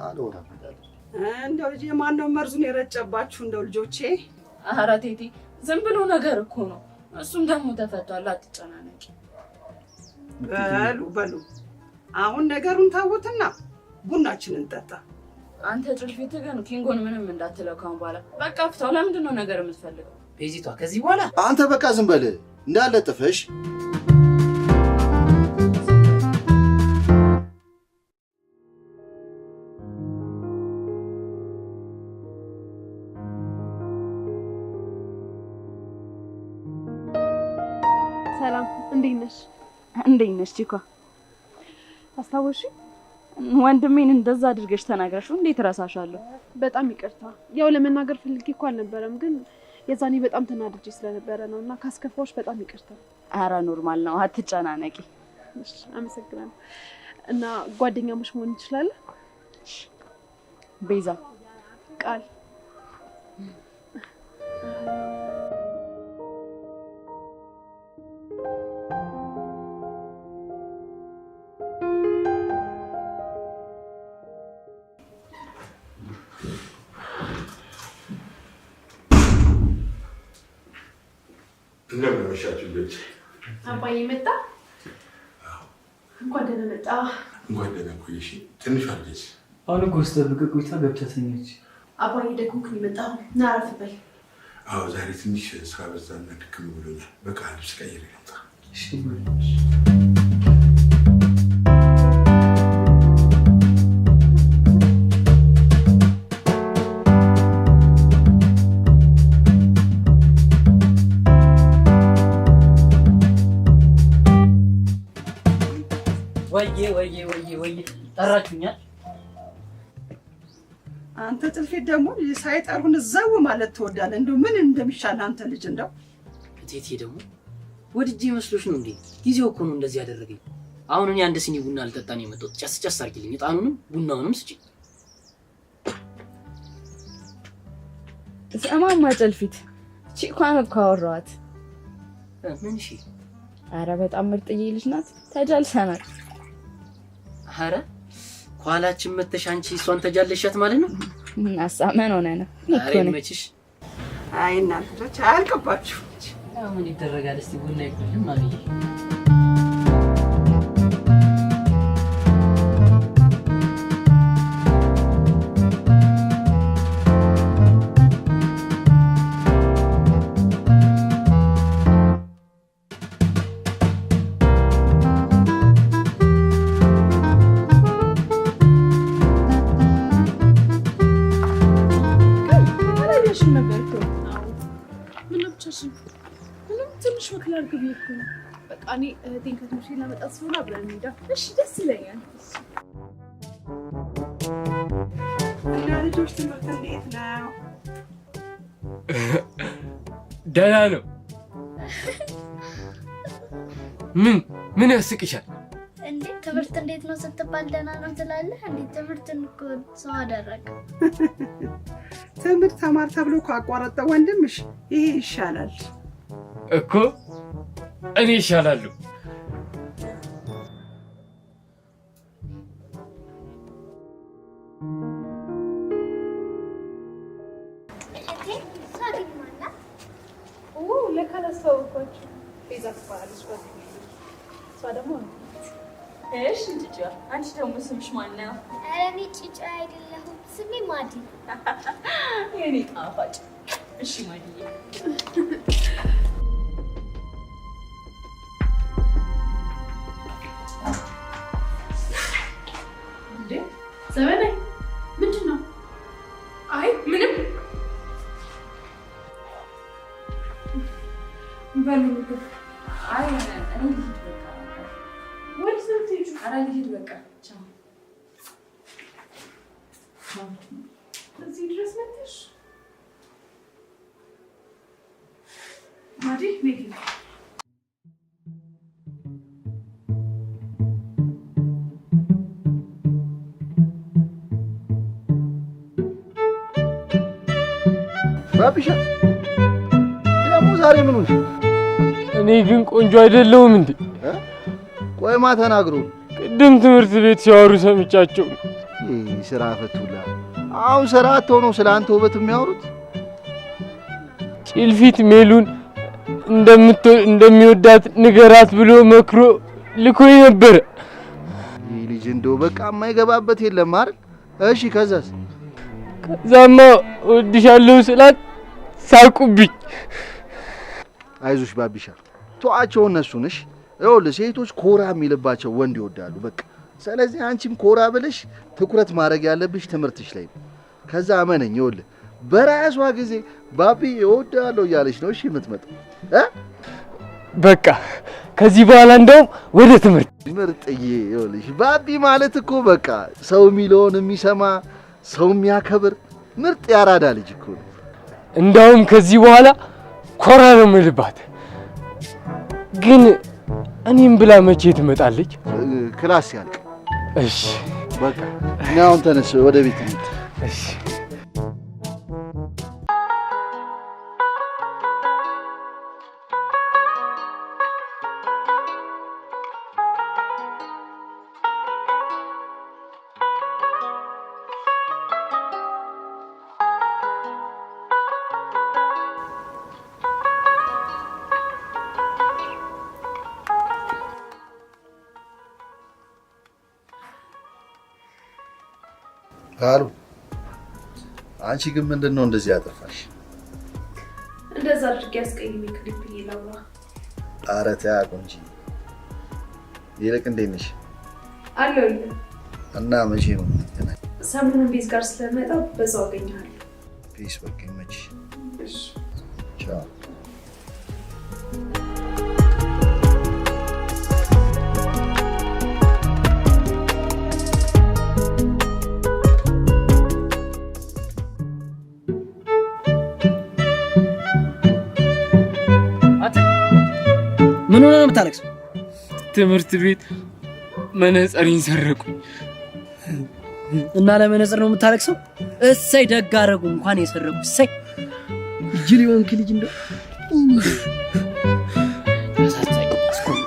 አላወራም እንዳለ። እንደው ልጄ ማነው መርዙን የረጨባችሁ? እንደው ልጆቼ። ኧረ ቴቴ ዝም ብሎ ነገር እኮ ነው። እሱም ደግሞ ተፈቷል፣ አትጨናነቂ። በሉ በሉ አሁን ነገሩን ታውትና ቡናችንን እንጠጣ። አንተ ጭልፊት ግን ኪንጎን ምንም እንዳትለው ካሁን በኋላ በቃ ፍታው። ለምንድን ነው ነገር የምትፈልገው? ቤዚቷ ከዚህ በኋላ አንተ በቃ ዝም በል እንዳለጥፈሽ። ሰላም፣ እንዴት ነሽ? እንዴት ነሽ ቺኳ? አስታወስሽ? ወንድሜን እንደዛ አድርገሽ ተናግረሽው እንዴት እረሳሻለሁ? በጣም ይቅርታ። ያው ለመናገር ፈልጌ እኮ አልነበረም፣ ግን የዛኔ በጣም ተናድጄ ስለነበረ ነው እና ካስከፋዎች በጣም ይቅርታ። ኧረ normal ነው፣ አትጨናነቂ። እሺ፣ አመሰግናለሁ። እና ጓደኛሞች መሆን እንችላለን? ቤዛ። ቃል። እንደምን አመሻችሁ ልጆች። አባዬ መጣ። እንኳን ደህና መጣ። እንኳን ደህና ቆየሽ። ትንሿ ልጅ አሁን እኮ ስጠብቅ ቆይታ ገብታ ተኛች። አባዬ ደክሞክ ነው የመጣኸው። ና አረፍ በል። አዎ ዛሬ ትንሽ ስራ በዛና ድክም ብሎኛል። በቃ ልብስ ቀይሬ ልምጣ። እሺ። ወዬ ወዬ ወዬ ወዬ ጠራችሁኛል? አንተ ጥልፊት ደግሞ ሳይጠሩን ዘው ማለት ትወዳለህ። እንደው ምን እንደሚሻል አንተ ልጅ እንደው እቴቴ ደግሞ ወድጄ መስሎሽ ነው እንዴ? ጊዜው እኮ ነው እንደዚህ ያደረገኝ። አሁን እኔ አንድ ሲኒ ቡና ልጠጣ ነው የመጣሁት። ጨስ ጨስ አድርጊልኝ፣ እጣኑንም ቡናውንም ስጪኝ። እማማ ጨልፊት ቺኳን እኮ አወራኋት። ምን? እሺ። አረ በጣም ምርጥዬ ልጅ ናት። ተጃልሰናል። አረ ከኋላችን መተሽ አንቺ እሷን ተጃለሻት ማለት ነው? እናሳ ምን ሆነ ነው? አረ ይመችሽ። አይ እናንተ ልጆች አያልቅባችሁ። ያው ምን ይደረጋል። እስቲ ቡና ይቆልም ማሚዬ። አላየሽም ነበር እኮ። ምነው ብቻሽን? ምንም ትንሽ walk ላድርግ ብዬ እኮ ነው። በቃ እኔ እህቴን ከትምህርት ቤት ላመጣት ስለሆነ አብረን እንሂዳ። እሺ፣ ደስ ይለኛል። እና ልጆች ትምህርት እንዴት ነው? ደህና ነው። ምን ምን ያስቅሻል? እንዴ ትምህርት እንዴት ነው ስትባል ደህና ነው ትላለህ? እንዴ ትምህርትን እኮ ሰው አደረገ። ትምህርት ተማር ተብሎ ካቋረጠ ወንድምሽ ይሄ ይሻላል እኮ እኔ ይሻላለሁ። እህቴ እሷ ግን ማናት? ለካ አላስተዋወቅኳችሁም። ቤዛ ትባላለች ጓደኛዬ። እሷ ደግሞ እሺ ጭጫ፣ አንቺ ደግሞ ስምሽ ማን ነው? ኧረ እኔ ጭጫ አይደለሁም፣ ስሜ ማዲ ነው። የኔ ጣፋጭ። እሺ ማዲዬ። እንዴ ዘመናዊ ምንድን ነው? አይ ምንም። በሉ ምግብ። አይ እኔ ልሂድ በቃ። ወዴት ነው የምትሄጂው? ኧረ ልሂድ በቃ። ቻው። እዚህ ድረስ መተሽ? ማዲ ነይ ግቢ። ባቢሻ ደግሞ ዛሬ ምን ሆንሽ? እኔ ግን ቆንጆ አይደለሁም እንዴ? ቆይማ ተናግሮ ቅድም ትምህርት ቤት ሲያወሩ ሰምቻቸው ነው። ይህ ስራ ፈቱላ አሁን ስራ አጥተው ነው ስለ አንተ ውበት የሚያወሩት? ጭልፊት ሜሉን እንደሚወዳት ንገራት ብሎ መክሮ ልኮኝ ነበረ። ይህ ልጅ እንደው በቃ የማይገባበት የለም አይደል? እሺ ከዛስ? ከዛማ እወድሻለሁ ስላት ሳቁብኝ። አይዞሽ ባቢሻ ተዋቸው እነሱን። እሺ ይኸውልህ ሴቶች ኮራ የሚልባቸው ወንድ ይወዳሉ በቃ። ስለዚህ አንቺም ኮራ ብለሽ ትኩረት ማድረግ ያለብሽ ትምህርትሽ ላይ ነው። ከዛ አመነኝ ይኸውልህ በራሷ ጊዜ ባቢ እወድሃለሁ እያለች ነው እሺ የምትመጣው እ በቃ ከዚህ በኋላ እንደውም ወደ ትምህርት ምርጥዬ። ይኸውልሽ ባቢ ማለት እኮ በቃ ሰው የሚለውን የሚሰማ ሰው የሚያከብር ምርጥ ያራዳ ልጅ እኮ ነው። እንደውም ከዚህ በኋላ ኮራ ነው የምልባት። ግን እኔም ብላ መቼ ትመጣለች? class ሲያልቅ። እሺ በቃ እኔ አሁን ተነስ ወደ ቤት እንሂድ። እሺ። ካሉ አንቺ ግን ምንድን ነው እንደዚህ ያጠፋሽ? እንደዛ አድርጌ አስቀይሜ ክሊፕ ላውራ። ኧረ ተይ ቆንጂ። ይልቅ እንዴት ነሽ? አለሁልህ። እና መቼ ነው የምንገናኝ? ሰሞኑን ቤዝ ጋር ስለመጣ በዛው አገኘሃለሁ። Peace። በቃ ይመችሽ። እሺ፣ ቻው። ምን ሆነህ ነው የምታለቅሰው? ትምህርት ቤት መነጽሬን ሰረቁኝ። እና ለመነጽር ነው የምታለቅሰው? እሰይ ደግ አደረጉ እንኳን የሰረቁ። እሰይ ጅል የሆንክ ልጅ እንደው አሳዛኝ። አስቆም።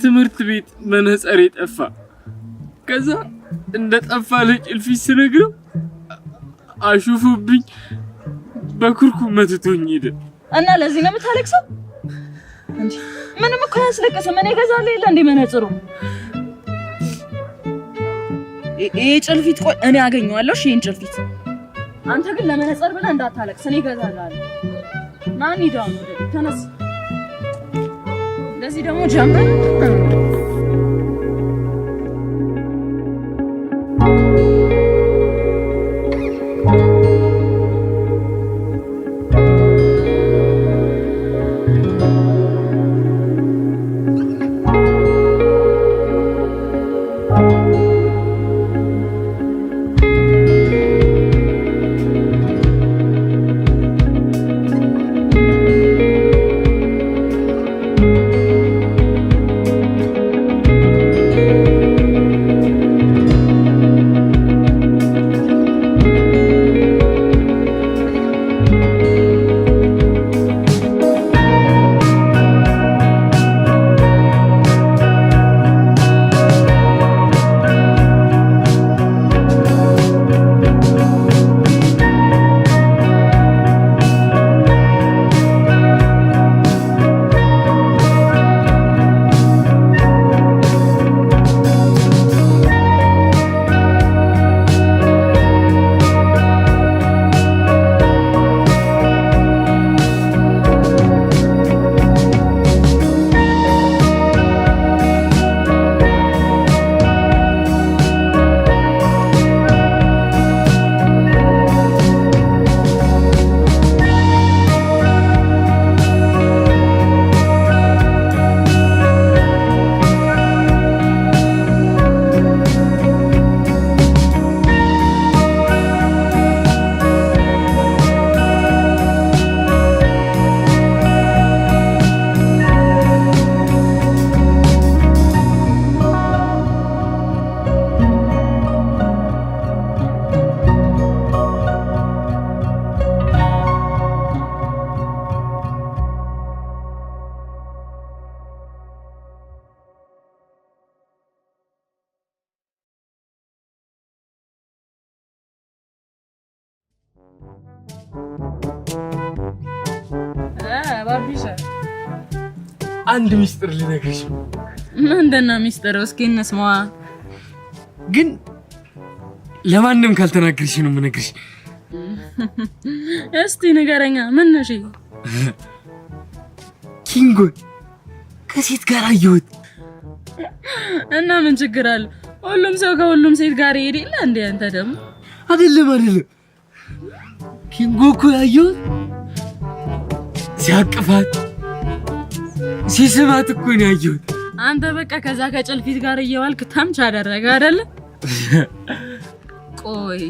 ትምህርት ቤት መነጽሬ ጠፋ። ከዛ እንደ ጠፋ ለጭልፊት ስነግረው አሹፉብኝ፣ በኩርኩም መትቶኝ ሄደ። እና ለዚህ ነው የምታለቅሰው? እንዴ ምንም እኮ አያስለቅስም። እኔ እገዛለሁ የለ እንዴ መነጽሩ? ይሄ ጭልፊት ቆይ እኔ አገኘዋለሁ። እሺ ይሄን ጭልፊት አንተ ግን ለመነጽር ብለህ እንዳታለቅስ፣ እኔ እገዛልሃለሁ። ና እንሂድ አሁን ወደ ቤት ተነስ። እንደዚህ ደግሞ ጀምረን ባቢሻ አንድ ሚስጥር ልነግርሽ። ምንድን ነው ሚስጥሩ? እስኪ እንስማዋ። ግን ለማንም ካልተናገርሽ ነው የምነግርሽ። እስቲ ንገረኛ። ምን ነው? እሺ ኪንጎን ከሴት ጋር አየሁት። እና ምን ችግር አለ? ሁሉም ሰው ከሁሉም ሴት ጋር ይሄድ የለ እንዴ? አንተ ደግሞ አይደለም አይደለም፣ ኪንጎ እኮ ያየሁት ሲያቅፋት ሲስማት እኮ ነው ያየሁት። አንተ በቃ ከዛ ከጭልፊት ጋር እየዋልክ ተምች አደረገ አይደለ? ቆይ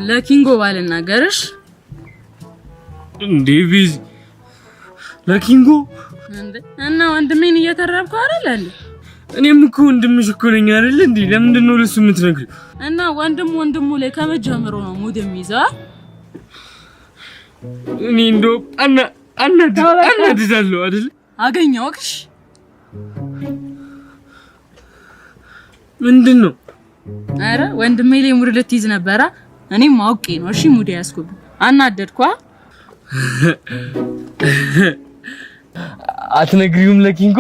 ለኪንጎ ባልናገርሽ እንዴ? ቢዚ ለኪንጎ እንዴ? እና ወንድሜን እየተረብኩ አይደል እንዴ? እኔም እኮ ወንድምሽ እኮ ነኝ አይደል እንዴ? ለምንድን ነው ለሱ የምትነግሪው? እና ወንድም ወንድሙ ላይ ከመጀመሩ ነው mood የሚይዘው። እኔ እንደው አናድዳለሁ አይደል? አገኘሁሽ። ምንድን ነው? አረ ወንድሜ ላይ mood ልትይዝ ነበረ። እኔም አውቄ ነው እሺ mood ያዝኩብህ። አናደድኳ? አትነግሪውም ለኪንጎ?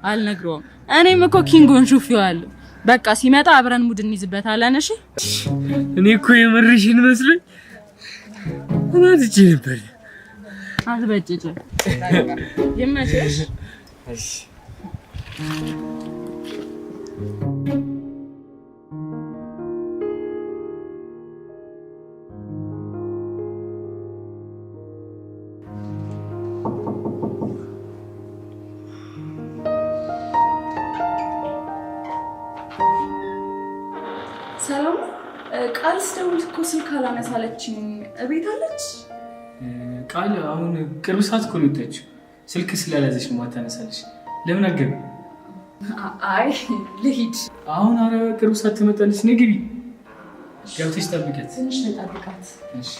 አልነግረውም። እኔም እኮ ኪንጎን ሹፌዋለሁ። በቃ ሲመጣ አብረን mood እንይዝበታለን። እሺ። እኔ እኮ የምርሽን መስሎኝ ተናድጄ ነበር። አትበጭጭ። ይመችሽ። እሺ። ሰላም። ቃል ስደውል እኮ ስልክ አላነሳለችኝ። እቤት አለች? ቃል አሁን ቅርብ ሰዓት እኮ ነው የወጣችው። ስልክ ስላልያዘች ነው የማታነሳለች። ለምን አትገቢም? አይ ልሂድ አሁን። ኧረ ቅርብ ሰዓት ትመጣለች። ነይ ግቢ፣ ገብተሽ ጠብቂያት። ትንሽ ልጠብቃት። እሺ።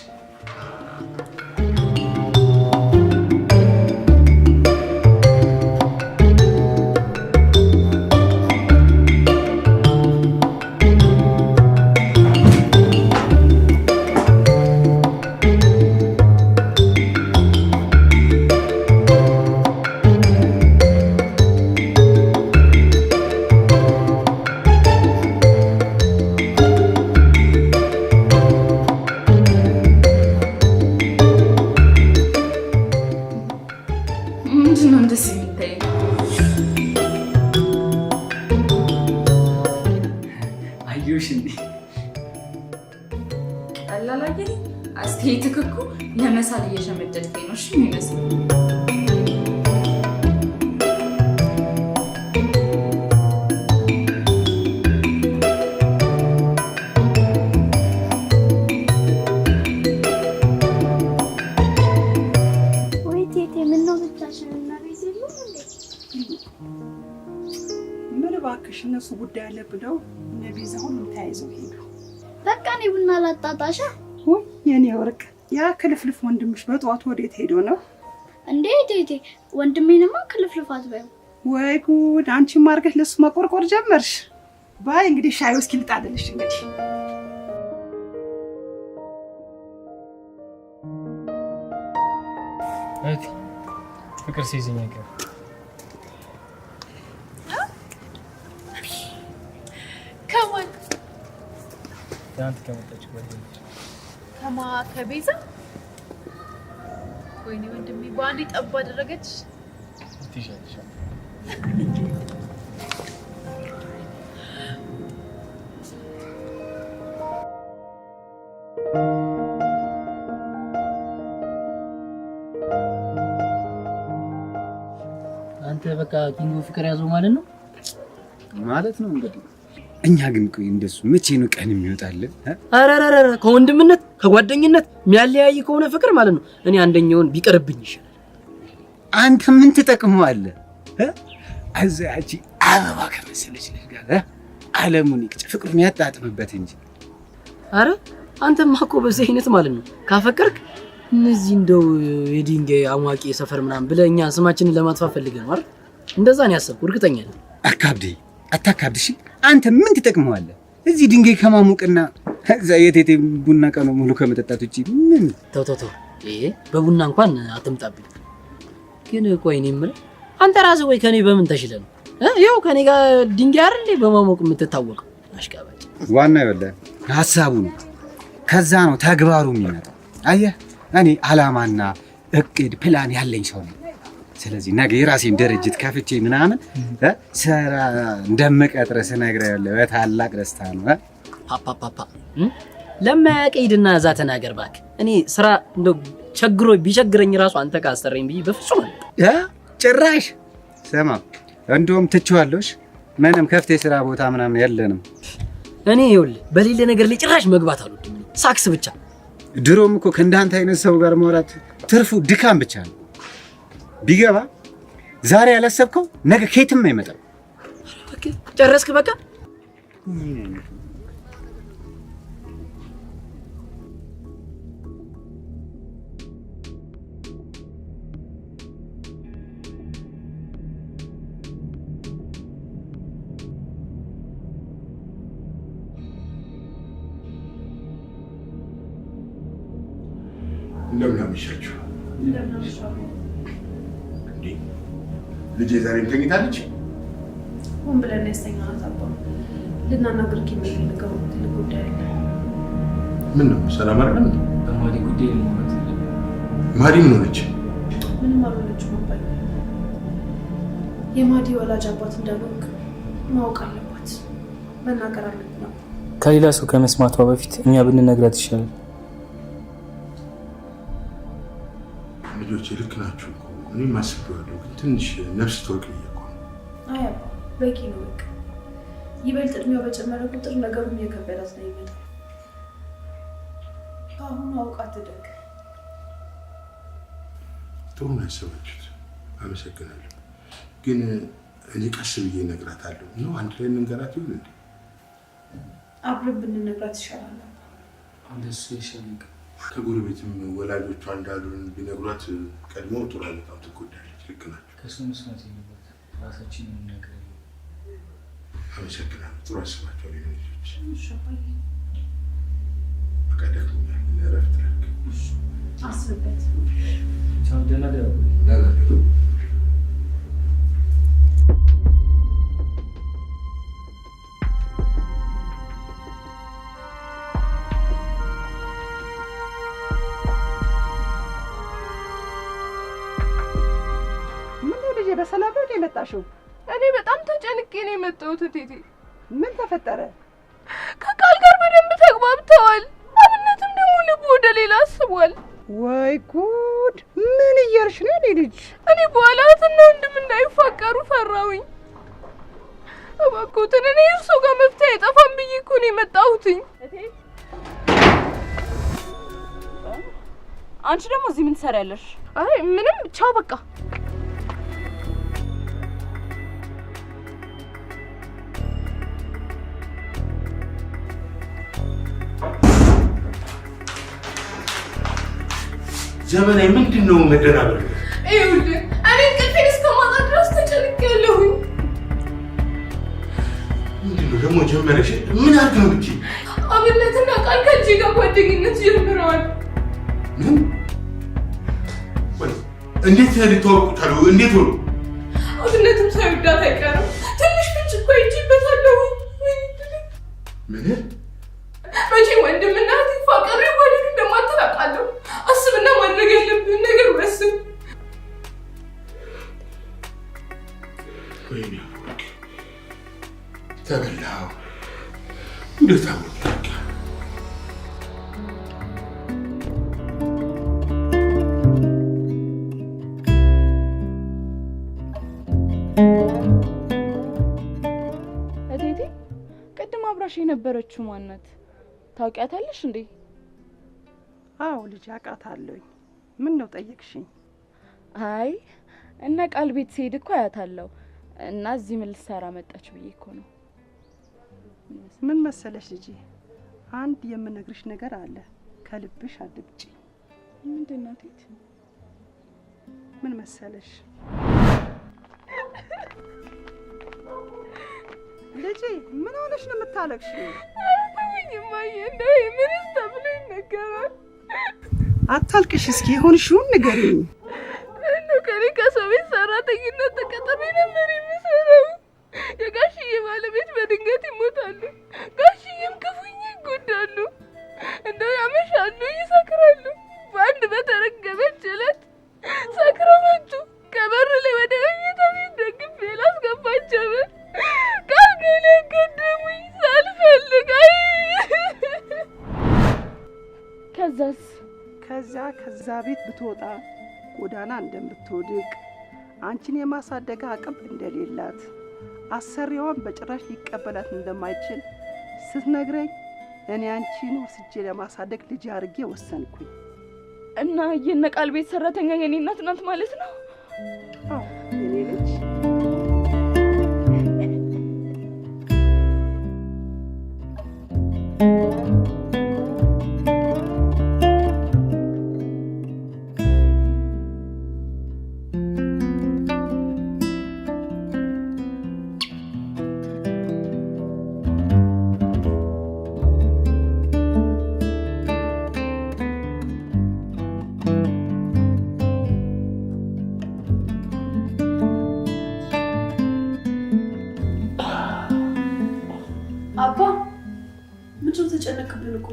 ምንድን ነው እንደዚህ የሚታየው? አየሁሽ እንዴ? ቀላል አየህ? አስተያየትህ እኮ ለመሳል እየሸመደድከኝ ነው። እሺ የሚመስለው ወይ ቴቴ፣ ምነው ብቻሽን? እና ቤት የሉም እንዴ? ምን እባክሽ፣ እነሱ ጉዳይ አለ ብለው እነ ቤዛ ሁሉም ተያይዘው ሄዱ። በቃ እኔ ቡና ላጣጣሻ። ውይ የኔ ወርቅ፣ ያ ክልፍልፍ ወንድምሽ በጠዋቱ ወዴት ሄዶ ነው እንዴ? ቴቴ፣ ወንድሜንማ ክልፍልፍ አትበይው። ወይ ጉድ! አንቺም አድርገሽ ለሱ መቆርቆር ጀመርሽ። ባይ እንግዲህ ሻዩ እስኪ ልጣልልሽ እንግዲህ። እህቴ ፍቅር ሲይዘኝ አይቀርም። ከማን? ትናንት ከመጣች ጓደኛሽ። ከማ? ከቤዛ? ወይኔ ወንድሜ፣ በአንዴ ጠብ አደረገች። ትይዣለሽ። አንተ በቃ ኪንጎ ፍቅር ያዘው ማለት ነው። ማለት ነው እንግዲህ። እኛ ግን ቆይ እንደሱ መቼ ነው ቀን የሚወጣልን? ኧረ ኧረ ኧረ ከወንድምነት ከጓደኝነት የሚያለያይ ከሆነ ፍቅር ማለት ነው እኔ አንደኛውን ቢቀርብኝ ይሻላል። አንተ ምን ትጠቅመዋለህ? እዛ ያቺ አበባ ከመሰለች ልጅ ጋር ዓለሙን ይቅጭ ፍቅሩን ያጣጥምበት እንጂ። አረ አንተማ እኮ በዚህ አይነት ማለት ነው ካፈቀርክ እነዚህ እንደው የድንጋይ አሟቂ ሰፈር ምናምን ብለህ እኛ ስማችንን ለማጥፋት ፈልገህ ነው አይደል? እንደዛ ነው ያሰብኩ፣ እርግጠኛ ነኝ። አካብዴ አታካብድ። እሺ አንተ ምን ትጠቅመዋለህ? እዚህ ድንጋይ ከማሞቅና እዛ የቴቴ ቡና ቀኑ ሙሉ ከመጠጣት ውጪ ምን? ተው ተው ተው፣ ይሄ በቡና እንኳን አትምጣብኝ። ግን ቆይ እኔ የምልህ አንተ ራስህ ወይ ከኔ በምን ተሽለህ ነው? ይኸው ከኔ ጋር ድንጋይ አይደል እንዴ በማሞቅ የምትታወቀው? አሽቃባጭ። ዋና ይኸውልህ ሀሳቡ ነው፣ ከዛ ነው ተግባሩ የሚመጣው። አየህ እኔ አላማና እቅድ ፕላን ያለኝ ሰው ነኝ። ስለዚህ ነገ የራሴን ድርጅት ከፍቼ ምናምን ስራ እንደምቀጥር ስነግርህ ያለ በታላቅ ደስታ ነው። ፓፓፓፓ ለማያውቅ ሂድና እዛ ተናገር እባክህ። እኔ ስራ እንደው ቸግሮ ቢቸግረኝ ራሱ አንተ ካሰረኝ ብዬ በፍጹም አልመጣም። ጭራሽ ስማ፣ እንደውም ትቼዋለሁ። ምንም ከፍቴ ስራ ቦታ ምናምን የለንም። እኔ ይኸውልህ በሌለ ነገር ላይ ጭራሽ መግባት አልወድም። ሳክስ ብቻ። ድሮም እኮ ከእንዳንተ አይነት ሰው ጋር ማውራት ትርፉ ድካም ብቻ ነው። ቢገባ ዛሬ ያላሰብከው ነገ ከየትም አይመጣም። ጨረስክ? በቃ እንደምን አመሻችሁ። እንዴ ልጄ ዛሬም ተኝታለች? ሆን ብለን ያስተኛናት አባ። ልናናግርህ የምንፈልገው ትልቅ ጉዳይ አለ። ምን ነው? ሰላም አይደለም? በማሪ ጉዳይ ነው። ማሪ ምን ሆነች? ምንም አልሆነችም አባዬ። የማዲ ወላጅ አባት እንዳልሆንክ ማወቅ አለባት፣ መናገር አለብን አባ። ከሌላ ሰው ከመስማቷ በፊት እኛ ብንነግራት ይሻላል። ልጆቼ ልክ ናችሁ እኮ እኔም አስቤዋለሁ፣ ግን ትንሽ ነፍስ ትወቅ ብዬ እኮ ነው። አይ አባ በቂ ነው። በቃ ይበልጥ እድሜዋ በጨመረ ቁጥር ነገሩን እየከበዳት ነው የሚመጣው። ከአሁኑ አውቃ ትደግ። ጥሩ ነው ያሰባችሁት፣ አመሰግናለሁ። ግን እኔ ቀስ ብዬ እነግራታለሁ። ነው አንድ ላይ እንንገራት ይሆን እንዴ? አብረን ብንነግራት ይሻላል። እንደሱ ይሻላል። ከጎረቤትም ወላጆቿ እንዳሉን ቢነግሯት ቀድሞ ጥሩ አይመጣም፣ ትጎዳለች። ልክ ናቸው። ከሰው መስማት የለባትም፣ ራሳችን እንናገር። አመሰግናለሁ። ጥሩ አስባችኋል የኔ ልጆች። እሺ አባዬ፣ በቃ ደክሞኛል፣ እረፍት ላድርግ። አስብበት። ቻው፣ ደህና ደሩ። ደህና ደሩ። ምነው ልጄ በሰላም ነው የመጣሽው? እኔ በጣም ተጨንቄ ነው የመጣሁት እቴቴ። ምን ተፈጠረ? ከቃል ጋር በደንብ ተግባብተዋል። አብነትም ደግሞ ልቡ ወደ ሌላ አስቧል። ወይ ጉድ! ምን እያልሽ ነው የኔ ልጅ? እኔ በኋላ እህትና ወንድም እንዳይፋቀሩ ፈራሁኝ። እባክዎትን እኔ እርሶ ጋር መፍትሄ አይጠፋም ብዬ እኮ ነው የመጣሁትኝ። አንቺ ደግሞ እዚህ ምን ትሰሪያለሽ? አይ ምንም፣ ቻው በቃ። ዘመናዊ ምንድን ነው መደናበር? ይኸውልህ እኔ እንቅልፌን እስከማጣ ድረስ ተጨንቄያለሁኝ። ምንድን ነው ደግሞ ጀመረሽ? ምን አድርግ ነው ብቻ? አብነትና ቃል ከልጄ ጋር ጓደኝነት ጀምረዋል። ምን? እንዴት ሊተዋወቁ ቻሉ? እንዴት ሆኑ? አብነትም ሳይወዳት አይቀርም። ትንሽ ፍንጭ እኮ አይቼበታለሁኝ። ምን? መቼም ወንድምና እህት ይፋቀሩ ይዋደዱ እንደማትል አውቃለሁ። አስብና ማድረግ ያለብህን ነገር ወስን። ወይኔ አፈወርቂ ተበላው። እንዴት አወቅ? እቴቴ ቅድም አብራሽ የነበረችው ማናት? ታውቂያታለሽ እንዴ? አዎ ልጅ አውቃታለሁኝ። ምን ነው ጠየቅሽኝ? አይ እነ ቃል ቤት ስሄድ እኮ አያታለሁ እና እዚህ ምን ልትሰራ መጣች ብዬ እኮ ነው። ምን መሰለሽ ልጄ፣ አንድ የምነግርሽ ነገር አለ፣ ከልብሽ አድምጪ። ምንድን ነው እቴት? ምን መሰለሽ ልጄ፣ ምን ሆነሽ ነው የምታለቅሽው? ተውኝ እማዬ፣ እንደው ይሄ ምንስ ተብሎ ይነገራል? አታልቅሽ፣ እስኪ የሆንሽውን ንገሪኝ። እንደው ከእኔ ከሰው ቤት ሰራተኝነት ተቀጥሬ ነበር የምሰራው። የጋሽዬ ባለቤት በድንገት ይሞታሉ። ጋሽዬም ክፉኛ ይጎዳሉ። እንደው ያመሻሉ፣ ይሰክራሉ። በአንድ በተረገመች ዕለት ሰክረው መጡ። ከበር ላይ ወደ መኝታ ቤት ደግፌ ላስገባቸው ብል ከአልጋው ላይ ገደሙኝ ሳልፈልግ። አይ ከዛስ? ከዛ ቤት ብትወጣ ጎዳና እንደምትወድቅ አንቺን የማሳደግ አቅም እንደሌላት አሰሪዋን በጭራሽ ሊቀበላት እንደማይችል ስትነግረኝ እኔ አንቺን ወስጄ ለማሳደግ ልጅ አድርጌ ወሰንኩኝ። እና የነ ቃል ቤት ሰራተኛ የኔ እናት ናት ማለት ነው? አዎ የኔ ልጅ። ነገርን እኮ።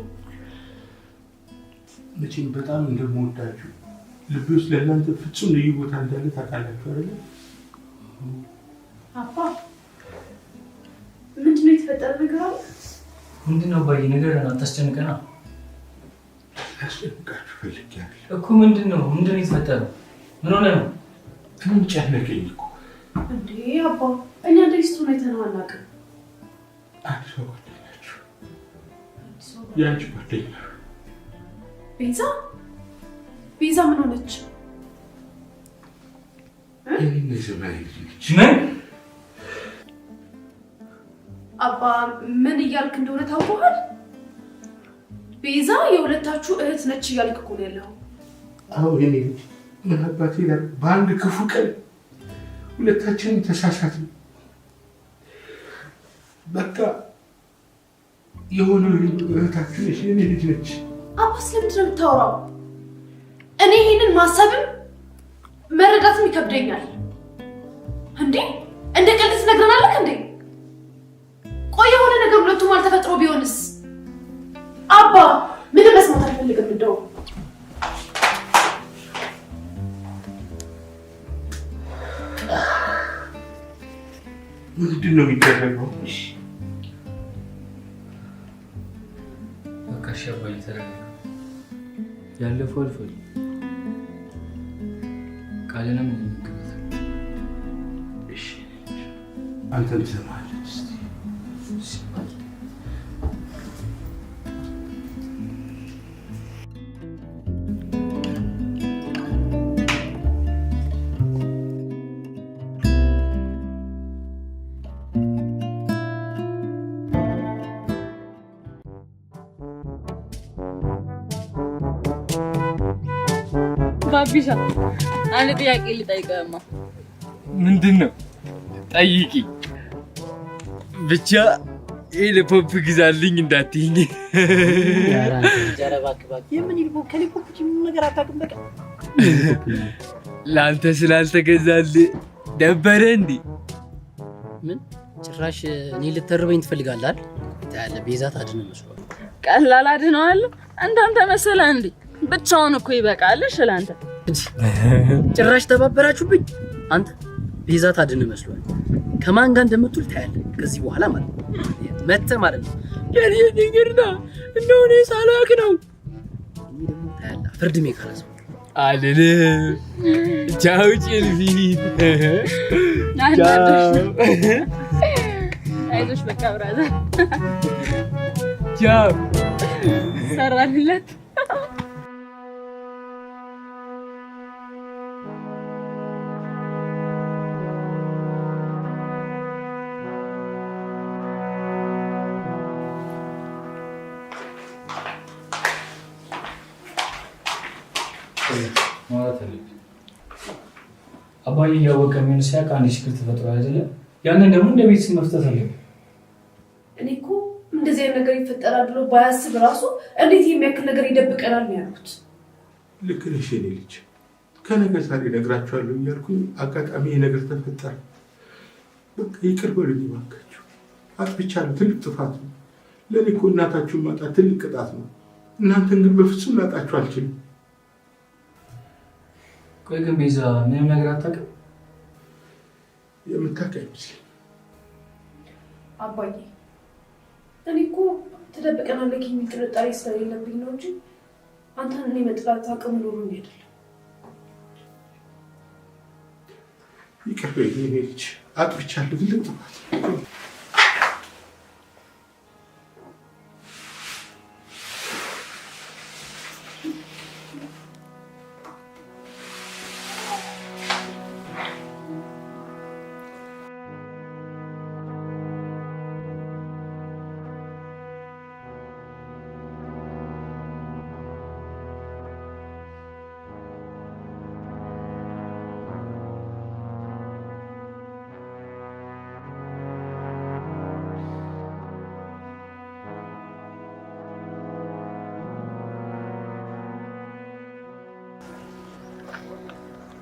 መቼም በጣም እንደምወዳችሁ ልቤ ውስጥ ለእናንተ ፍጹም ልዩ ቦታ እንዳለ ታውቃላችሁ አይደለ? አባ ምንድነው የተፈጠረ ነገር አለ? ምንድነው አባዬ? ንገረን፣ አታስጨንቀና። ላስጨንቃችሁ ፈልጌ አይደለም እኮ። ምንድነው የተፈጠረው? ምን ሆነ ነው? እኔም ጨነቀኝ እኮ። እንዴ አባ፣ እኛ እንደዚህ ስትሆን አይተነው አናውቅም። አንድ ሰው ጓደኛችሁ፣ የአንቺ ጓደኛ ቤዛ ቤዛ ምን ሆነች? የእኔና የሰማይ ልጅ ነች። ምን አባ ምን እያልክ እንደሆነ ታውቀዋል? ቤዛ የሁለታችሁ እህት ነች እያልክ እኮ ነው ያለኸው። አዎ የኔ ልጅ፣ ምን አባቴ ይላል፣ በአንድ ክፉ ቀን ሁለታችንም ተሳሳትን። በቃ የሆነ እህታችሁ ነች፣ የኔ ልጅ ነች። አባ ስለምንድን ነው የምታወራው? እኔ ይሄንን ማሰብም መረዳትም ይከብደኛል። እንዴ እንደ ቀልድ ትነግረናለህ እንዴ? ቆይ የሆነ ነገር ሁለቱም አልተፈጥሮ ቢሆንስ? አባ ምንም መስማት አልፈልግም። እንደው ምንድን ነው የሚደረገው? በቃ እሺ አባዬ ተረጋጋ። ያለፈው አልፏል። ቃልንም እንመክራታለን። እሺ አንተም ትሰማለች። እስኪ ባቢሻ አንድ ጥያቄ ልጠይቅህማ። ምንድን ነው? ጠይቂ ብቻ። ሎሊፖፕ ግዛልኝ እንዳትይኝ። የምን ከሎሊፖፕ ውጪ ምንም ነገር አታውቅም። በቃ ለአንተ ስላልተገዛልህ ደበረ እንዴ? ምን ጭራሽ እኔ ልተርበኝ ትፈልጋለህ አይደል? ታያለህ፣ ቤዛ ታድን መስሏል። ቀላል አድነዋለሁ። እንዳንተ መሰለህ እንዴ? ብቻውን እኮ ይበቃል። እሺ ለአንተ ጭራሽ ተባበራችሁብኝ። አንተ ቤዛ ታድን መስሏል። ከማን ጋር እንደምትውል ታያለህ ከዚህ በኋላ ማለት ነው። መተህ ማለት ነው የኔ ንግርና እንደሆነ ሳላክ ነው። እኔ ደግሞ ታያለህ ፍርድ ሜ ካላሰው አልልም። ቻው ጭልፊት። አይዞሽ በቃ brother ቻው። ሰራንለት። ማውራት አለብኝ። አባዬ እያወቀ የሚሆን ሲያውቅ አንድ ችግር ተፈጥሮ አይደለ? ያንን ደግሞ እንደ ቤተሰብ መፍታት አለብን። እኔ እኮ እንደዚህ አይነት ነገር ይፈጠራል ብሎ ባያስብ ራሱ እንዴት የሚያክል ነገር ይደብቀናል ነው ያልኩት። ልክ ነሽ የኔ ልጅ። ከነገ ዛሬ እነግራቸዋለሁ እያልኩኝ አጋጣሚ ይሄ ነገር ተፈጠረ። በቃ ይቅር በሉኝ እባካችሁ። አጥፍቻለሁ። ትልቅ ጥፋት ነው። ለእኔ እኮ እናታችሁን ማጣት ትልቅ ቅጣት ነው። እናንተን ግን በፍጹም ላጣችሁ አልችልም። ቆይ ግን ቤዛ ምንም ነገር አታውቅም? የምታውቅ አይመስለኝም። አባዬ እኔ እኮ ትደብቀናለህ የሚል ጥርጣሬ ስለሌለብኝ ነው እንጂ አንተን እኔ መጥላት አቅም ኖሮኝ አይደለም። ይቅር በይኝ የኔ ልጅ፣ አጥፍቻለሁ። ትልቅ ጥፋት ነው።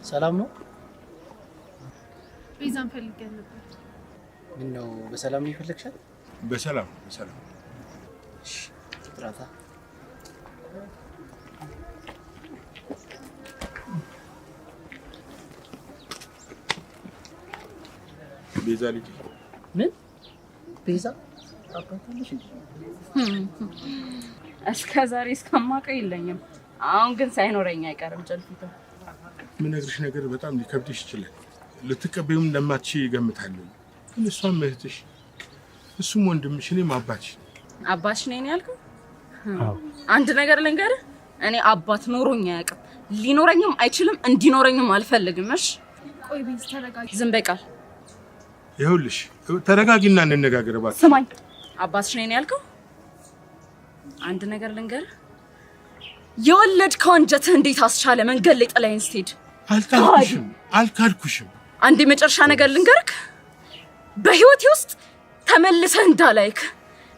ሰላም ነው? ቤዛን ፈልጌያት ነበር። ምን ነው በሰላም ነው የፈለግሻት? በሰላም በሰላም። እሺ ጥራታ። ቤዛ ልጅ። ምን ቤዛ አባታለሽ እንዴ? እስከ ዛሬ እስከማውቀው የለኝም። አሁን ግን ሳይኖረኝ አይቀርም ጨልፊቱ። የምነግርሽ ነገር በጣም ሊከብድሽ ይችላል። ልትቀበዩም እንደማትችይ እገምታለሁ። ግን እሷም እህትሽ፣ እሱም ወንድምሽ፣ እኔም አባትሽ። አባትሽ ነኝ ያልከው? አንድ ነገር ልንገርህ፣ እኔ አባት ኖሮኝ አያውቅም፣ ሊኖረኝም አይችልም፣ እንዲኖረኝም አልፈልግም። እሺ ቆይ ቤዝ ተረጋጊ። ዝም በይ ቃል። ይኸውልሽ ተረጋጊና እንነጋገር እባክሽ። ስማኝ፣ አባትሽ ነኝ ያልከው? አንድ ነገር ልንገርህ፣ የወለድከው አንጀትህ እንዴት አስቻለ መንገድ ላይ ጥላኸኝ ስትሄድ? አልካድኩሽም፣ አልካድኩሽም። አንድ የመጨረሻ ነገር ልንገርክ፣ በህይወቴ ውስጥ ተመልሰህ እንዳላይክ።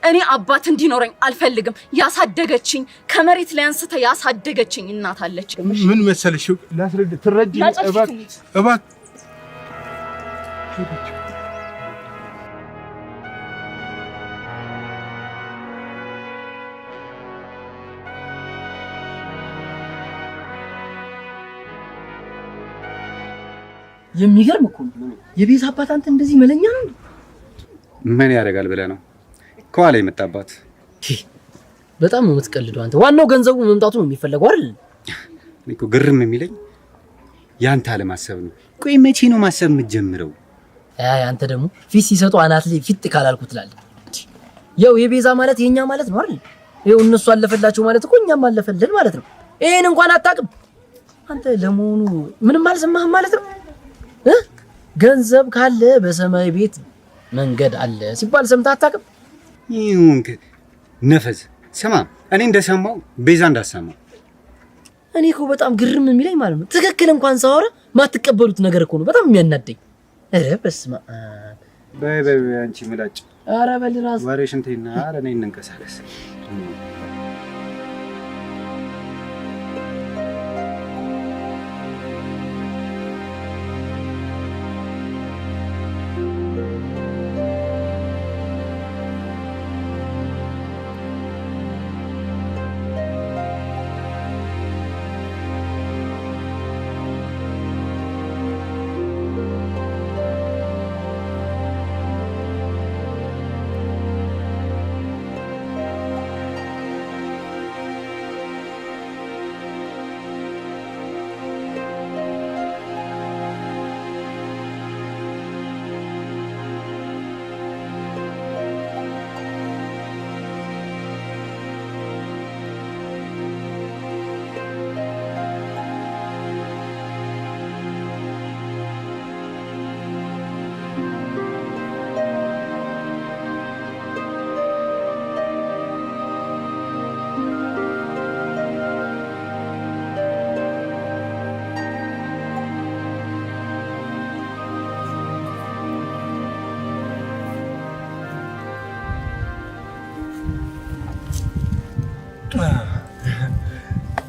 እኔ አባት እንዲኖረኝ አልፈልግም። ያሳደገችኝ ከመሬት ላይ አንስተ ያሳደገችኝ እናት አለች። ምን መሰለሽ ላስረዳ፣ ትረጂኝ እባክህ፣ እባክህ። የሚገርም እኮ ነው። የቤዛ አባት አንተ እንደዚህ መለኛ ነው እንዴ? ምን ያደርጋል ብለህ ነው ከኋላ የመጣባት። በጣም ነው የምትቀልደው አንተ። ዋናው ገንዘቡ መምጣቱ ነው የሚፈለገው አይደል? እኔ እኮ ግርም የሚለኝ ያንተ አለማሰብ ነው። ቆይ መቼ ነው ማሰብ የምትጀምረው? አይ አንተ ደግሞ ፊት ሲሰጡ አናት ላይ ፊት ካላልኩ ትላለህ። ያው የቤዛ ማለት የኛ ማለት ነው አይደል? ይኸው እነሱ አለፈላቸው ማለት እኮ እኛም አለፈልን ማለት ነው። ይሄን እንኳን አታውቅም አንተ። ለመሆኑ ምንም አልሰማህም ማለት ነው? ገንዘብ ካለ በሰማይ ቤት መንገድ አለ ሲባል ሰምተህ አታውቅም? ይሁን ነፈዝ። ስማ፣ እኔ እንደሰማው ቤዛ እንዳሰማው። እኔ እኮ በጣም ግርም የሚለኝ ማለት ነው ትክክል እንኳን ሳወራ ማትቀበሉት ነገር እኮ ነው በጣም የሚያናደኝ። ኧረ በስመ አብ። በይ በይ በይ፣ አንቺ ምላጭ። ኧረ በል እራስህ ወሬሽን ተይና፣ ኧረ ነይ እንንቀሳቀስ።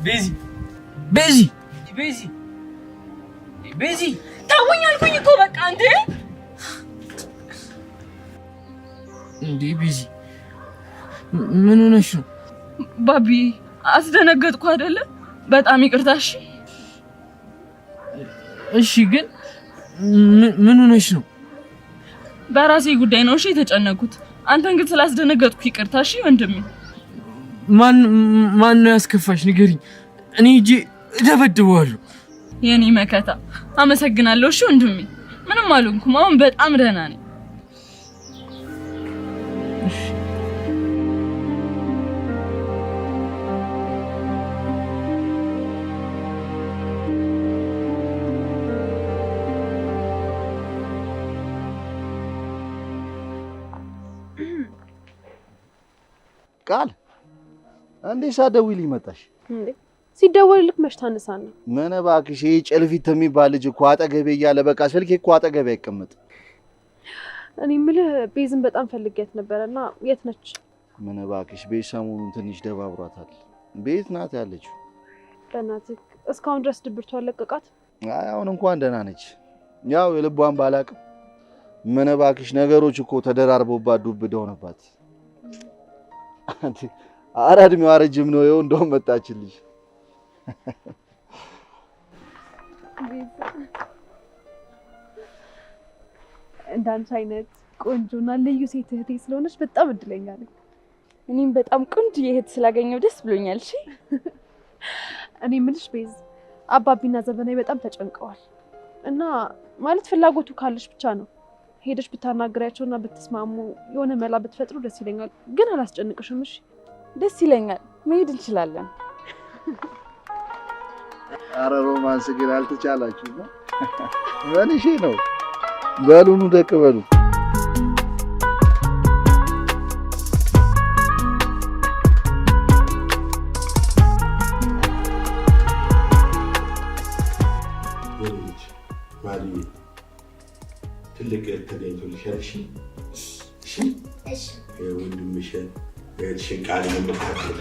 ቤዚ ቤዚ ቤዚ ቤዚ ተውኝ አልኩኝ እኮ በቃ። እንዴ እንዴ ቤዚ ምን ሆነሽ ነው? ባቢ አስደነገጥኩ አይደለ? በጣም ይቅርታ። እሺ እሺ፣ ግን ምን ሆነሽ ነው? በራሴ ጉዳይ ነው እሺ የተጨነኩት። አንተን ግን ስላስደነገጥኩ ይቅርታ። እሺ ወንድሜ። ማን ማን ነው ያስከፋሽ? ንገሪኝ። እኔ ሂጄ እደበድበዋለሁ። የኔ መከታ አመሰግናለሁ። እሺ ወንድሜ፣ ምንም አልሆንኩም። አሁን በጣም ደህና ነኝ። ቃል እንዴ ሳትደውይልኝ መጣሽ? እንዴ ሲደወልልክ መች ታነሳና? ምን እባክሽ፣ ይሄ ጨልፊት የሚባል ልጅ እኮ አጠገቤ እያለ በቃ ስልኬ እኮ አጠገቤ አይቀመጥ። እኔ የምልህ ቤዝን በጣም ፈልጌያት ነበረና የት ነች? ምን እባክሽ፣ ቤዝ ሰሞኑን ትንሽ ደባብሯታል። ቤት ናት ያለችው። በእናትህ እስካሁን ድረስ ድብርቷ አለቀቃት? አይ አሁን እንኳን ደህና ነች። ያው የልቧን ባላቅም ምን እባክሽ ነገሮች እኮ ተደራርበውባት ዱብ እዳ ሆነባት። ኧረ እድሜዋ ረጅም ነው። ይኸው እንደውም መጣችልሽ። እንዳንቺ አይነት ቆንጆና ልዩ ሴት እህቴ ስለሆነች በጣም እድለኛ ነኝ። እኔም በጣም ቆንጆ እህት ስላገኘው ደስ ብሎኛል። እሺ እኔ የምልሽ ቤዝ፣ አባቢና ዘበናዊ በጣም ተጨንቀዋል እና ማለት ፍላጎቱ ካለሽ ብቻ ነው ሄደሽ ብታናግሪያቸውና ብትስማሙ የሆነ መላ ብትፈጥሩ ደስ ይለኛል። ግን አላስጨንቅሽም። እሺ? ደስ ይለኛል። መሄድ እንችላለን። ኧረ romance ግን አልተቻላችሁም። ምንሽ ነው? በሉኑ ደቅ በሉ። የኔ ልጅ ማርዬ ትልቅ እህት ተገኝቶልሻል። እሺ እሺ፣ እሺ ወንድምሽን እህትሽን ቃል የምታውቂው